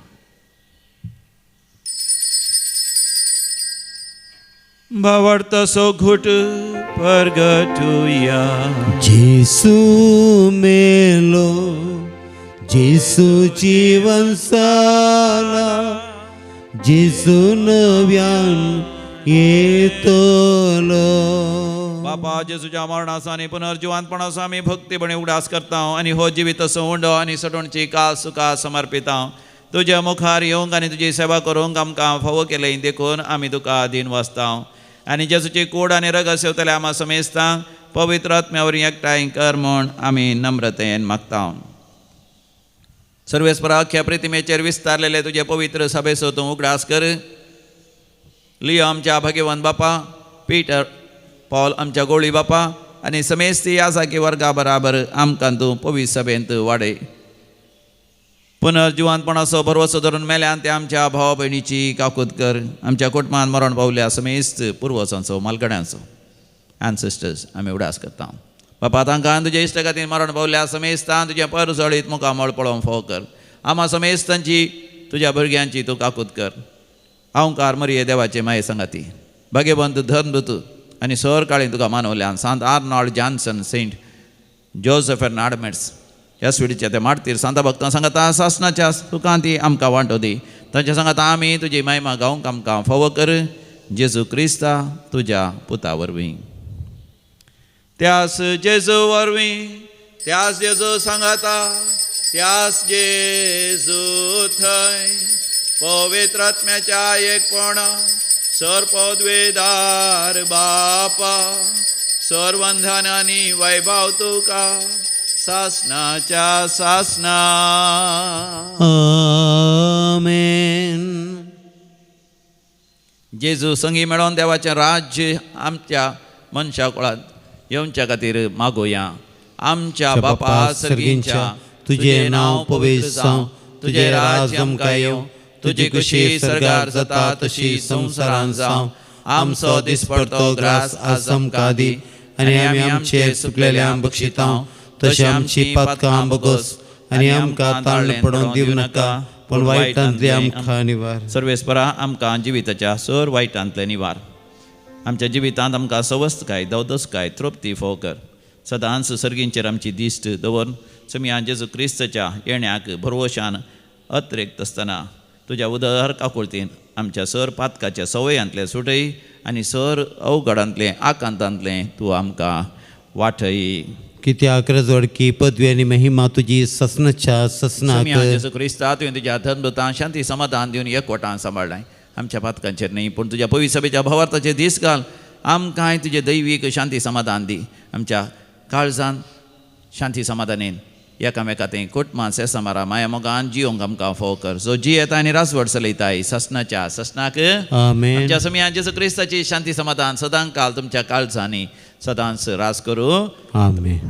S1: भावार्थाचो घुट परगटुया.
S2: जेसू मेलो, जेसू जीवन साला, जेसू नव्यान येतलो.
S1: बापा जेजूच्या मरणाचो आनी पुनर्जिवंतपणाचो आमी भक्तीपणी उगडास करता आनी हो जिवीत उंडो आनी सटवणची काल सुखा समर्पिता. तुज्या मुखार येवंक आनी तुजी सेवा करूंक आमकां फावो केलें देखून आमी तुका अधीन वाचता आनी जेजूची कूड आनी रगत सेवतले आमा समेस्तांक पवित्र आत्म्या वरवीं एकठांय कर म्हूण आमी नम्रतेन मागता. सर्वेस्परा अख्ख्या प्रतिमेचेर विस्तारलेले तुजे पवित्र सभेचो तूं उगडास कर. लियो आमच्या भाग्यवंत बापा, पीटर पॉल आमच्या गोळी बापा आनी समेस्ती याजाकी वर्गा बराबर आमकां तूं पवित्र सभेंत वाडय. पुनर्जिवंतपणाचो भरवसो धरून मेल्यान ते आमच्या भावा भयणीची काकूत कर. आमच्या कुटुंबान मरण पावल्या समेस्त पुर्वजांचो मालगड्यांचो एन्सेस्टर्स आमी उगडास करता. बापा तांकां तुज्या इश्ट खातीर मरण पावल्या समेस्तान तुजें परजळीत मुखामळ पळोवंक फावो कर. आमा समेस्तांची तुज्या भुरग्यांची तूं काकूत कर. अहंकार मरिये देवाचे माये सांगाती भाग्यवंत धर्मदूत आनी सर काळी तुका मानवल्यान Sant Arnold Janssen, Saint Joseph नाडमेट्स ह्या स्विडीच्या त्या मार्तीर सांता भक्तां सांगाता सासनाच्या तुका ती आमकां वांटो दी. तांच्या सांगाता आमी तुजी महिमा गावंक आमकां फावो कर. जेजू क्रिस्ता तुज्या पुता वरवीं. त्यास जेजू वरवीं, त्यास जेजू सांगाता, त्यास जेजू थंय पवित्र आत्म्याच्या एकपणा सर्वपदवेदार बापा सर्वंधन आनी वैभव तुका सासनाच्या सासना.
S2: आमेन.
S1: जेजू संगी मेळोवन देवाचें राज्य आमच्या मनशा कुळांत येवच्या खातीर मागोया. आमच्या बापा सर्गींच्या,
S2: तुजें नांव पवित्र जावं, तुजें राज्य आमकां येवं, तुजी खुशी सर्गार जाता तशी संवसारांत जावं.
S1: आमचो दिसपडतो ग्रास आज आमकां दी
S2: आनी आमी आमचे चुकलेल्यांक बक्षिता तशें आमची पातकां बगोस आनी आमकां ताळणें पडोवन दिवं नाका, पूण वायटांतलें आमकां निवार.
S1: सर्वेस्परा आमकां जिविताच्या सर वायटांतलें निवार. आमच्या जिवितांत आमकां सवस्तकाय, दवदसकाय, तृप्ती फावो कर. सदांच सर्गींचेर आमची दिश्ट दवर. समिया जेजू क्रिस्ताच्या येण्याक भरवशान अत्रेक्त आसतना तुज्या उदर काकुळतीन आमच्या सर पातकाच्या सवयांतले सुटय आनी सर अवघडांतलें आकांतांतलें तूं आमकां वाटय.
S2: कित्याक रजवडकी पदवी आनी महिमा तुजी ससनाच्या ससनाक.
S1: जेजू क्रिस्ता, तुवें तुज्या धर्मदूतां शांती समाधान दिवन एकवटान सांबाळ्ळाय. आमच्या पातकांचेर न्ही पूण तुज्या पवित्र सभेच्या भावार्थाचेर दीस घाल. आमकांय तुजें दैवीक शांती समाधान दी. आमच्या काळजान शांती समाधानेन एकामेका तें कुटुंबान सेसमारा माया मोगान जियोंक आमकां फोव कर. सो जियेता आनी राजवट चलयताय ससनाच्या ससनाक.
S2: आमेन.
S1: आमच्या समिया जेजू क्रिस्ताची शांती समाधान सदां काल तुमच्या काळजांनी सदांच राज करूं.
S2: आमेन.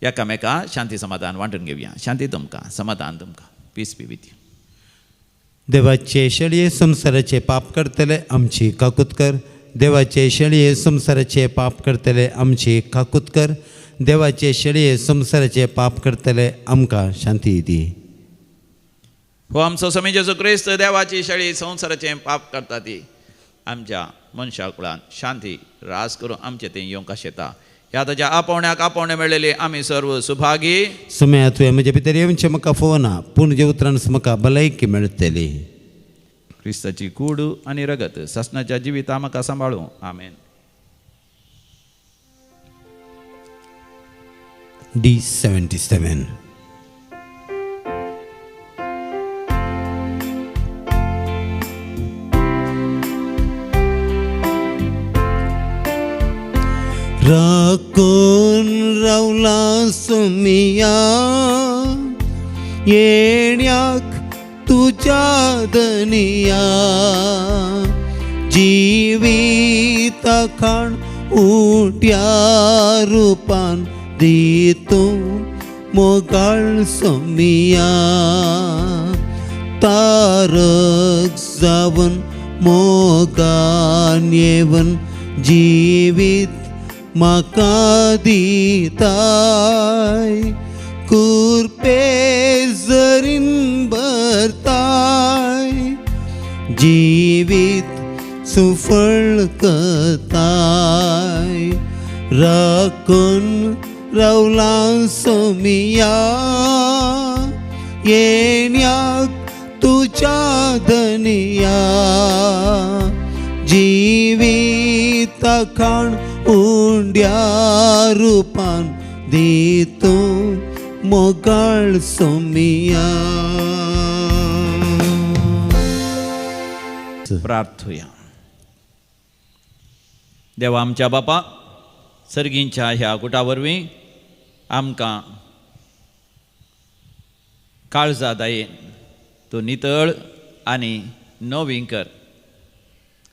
S1: एकामेका शांती समाधान वांटून घेवया. शांती तुमकां, समाधान तुमकां. Peace be with you.
S2: देवाचे शेळये संवसाराचे पाप करतले आमची काकूत कर. देवाचे शेळये संवसाराचे पाप करतले आमची काकूत कर. देवाचे शेळये संवसाराचे पाप करतले आमकां शांती दी.
S1: हो आमचो स्वामी जेजू क्रिस्त देवाची शेळी संवसाराचें पाप करता ती आमच्या मनशा कुळान शांती रास करून आमचें तें येवंक आशेता. ह्या ताच्या आपोवण्याक आपोवणें मेळ्ळेले आमी सर्व सुभागी.
S2: सुमया तुवें म्हज्या भितर येवचें म्हाका फोवना पूण जे उतरान म्हाका भलायकी मेळटली.
S1: क्रिस्ताची कूड आनी रगत सासणाच्या जिविता म्हाका सांबाळूं. आमेन.
S2: D77. राखून रावला सुमिया येण्याक तुज्या दनिया जिविता खाण उट्या रुपान दी तूं मोगाळ सोमिया तारक जावन मोगान येवन जिवीत म्हाका दिताय कुरपे जरीन भरताय जिवीत सुफळ करताय राखून रावला सोमिया येण्याक तुज्या धनिया जिविता खाण उंड्या रुपान दी तूं मोगाळ सोमिया.
S1: प्रार्थुया. देवा आमच्या बापा, सर्गींच्या ह्या गुटा वरवीं आमकां काळजा दायेन तूं नितळ आनी नवीं कर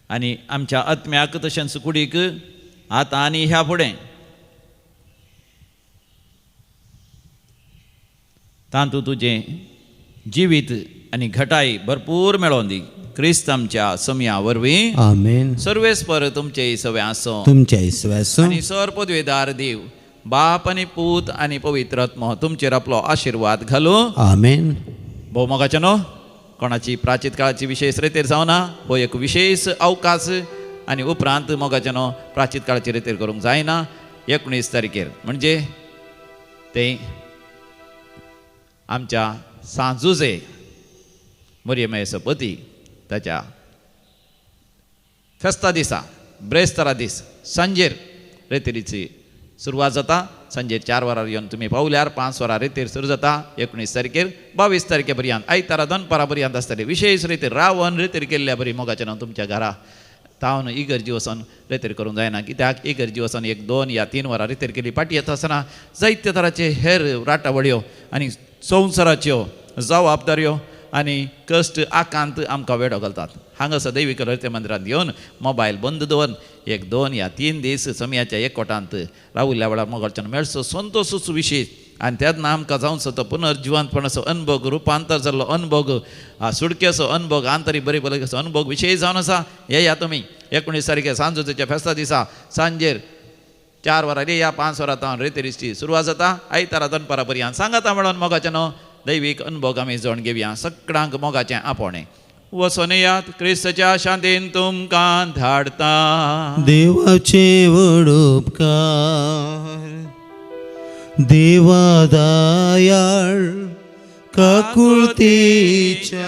S1: आनी आमच्या आत्म्याक तशेंच कुडीक आतां आनी ह्या फुडें तातूंत तुजें जिवीत आनी घटाय भरपूर मेळोवन दी. क्रिस्त आमच्या समया वरवीं.
S2: आमेन.
S1: सर्वेस्पर तुमचे सवे आसो
S2: तुमच्या इसव्यासो
S1: आनी सर पदवेदार देव बाप आनी पूत आनी पवित्र आत्मो तुमचेर आपलो आशिर्वाद घालूं.
S2: आमेन.
S1: भोव मोगाचें न्हू कोणाची प्राचीत काळाची विशेष रेतेर जावना हो एक विशेष अवकाश आनी उपरांत मोगाचें न्हू प्राचीत काळाची रेतेर करूंक जायना. 19 तारखेर म्हणजे ते आमच्या सांजुजे मरियमायेचो पती ताच्या फेस्ता दिसा ब्रेस्तारा दीस सांजेर रेतेरीची सुरवात जाता. सांजेर 4 वरार येवन तुमी पावल्यार 5 वरां रेतेर सुरू जाता. 19 तारखेर 22 तारखे पर्यंत आयतारा दनपारा पर्यंत आसतले विशेष रेतेर रावन रेतेर केल्ल्या बरी मोगाचें नांव तुमच्या घरा तावन इगर्जी वचोन रेतेर करूंक जायना. कित्याक इगर्जी वचोन 1, 2 या 3 वरां रेतेर केली फाटी येता आसतना जायते तराचे हेर राटावळ्यो आनी संवसाराच्यो जबाबदाऱ्यो आनी कश्ट आकांत आमकां वेडो घालतात. हांगासर दैवीक रते मंदिरांत येवन मोबायल बंद दवरून 1, 2 या 3 दीस समयाच्या एकवटांत रावुल्ल्या वेळार मोगाच्यान मेळचो संतोशूच विशेष आनी तेन्ना आमकां जावचो तो पुनर्जिवंतपणाचो अनुभव, रुपांतर जाल्लो अनुभव, सुडकेचो अनुभव, आंतरीक बरी भलायकेचो अनुभव विशेष जावन आसा. येया तुमी 19 तारखे सांजोच्या फेस्ता दिसा सांजेर 4 वरां या 5 वरां तावन रेतेरिची सुरवात जाता. आयतारा दनपारा पर्यंत सांगाता म्हणून मोगाचें न्हू दैवीक अनुभव आमी जाण घेवया. सगळ्यांक मोगाचें आपोवणें. वचोन येयात, क्रिस्ताच्या शांतीन तुमकां धाडता.
S2: देवाचे व्हड उपकार देवा दयाळ काकुळतीच्या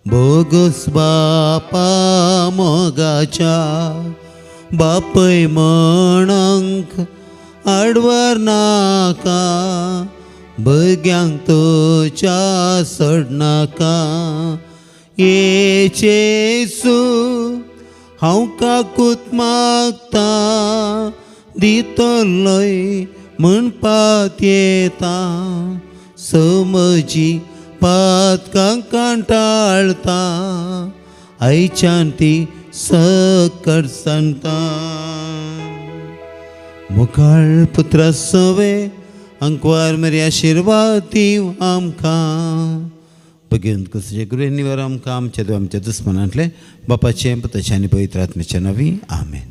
S2: बोगस बापा मोगाच्या बापय म्हणंक आडवर नाका भुरग्यांक तुज्या सोडनाका ये जेजू हांव काकूत मागता दितलोय म्हणपात येता समजी पातकां कांटाळता आयच्यान ती सकट सांगता मुखाळ पुत्रा सवे अंकवार मरी आशिर्वाद दिव आमकां भगवंत कसचे गुरू निवार आमकां आमच्या देव आमच्या दुस्मनांतले बापाचें पुताचें आनी पवित्र आत्म्याच्या नांवी आमेन.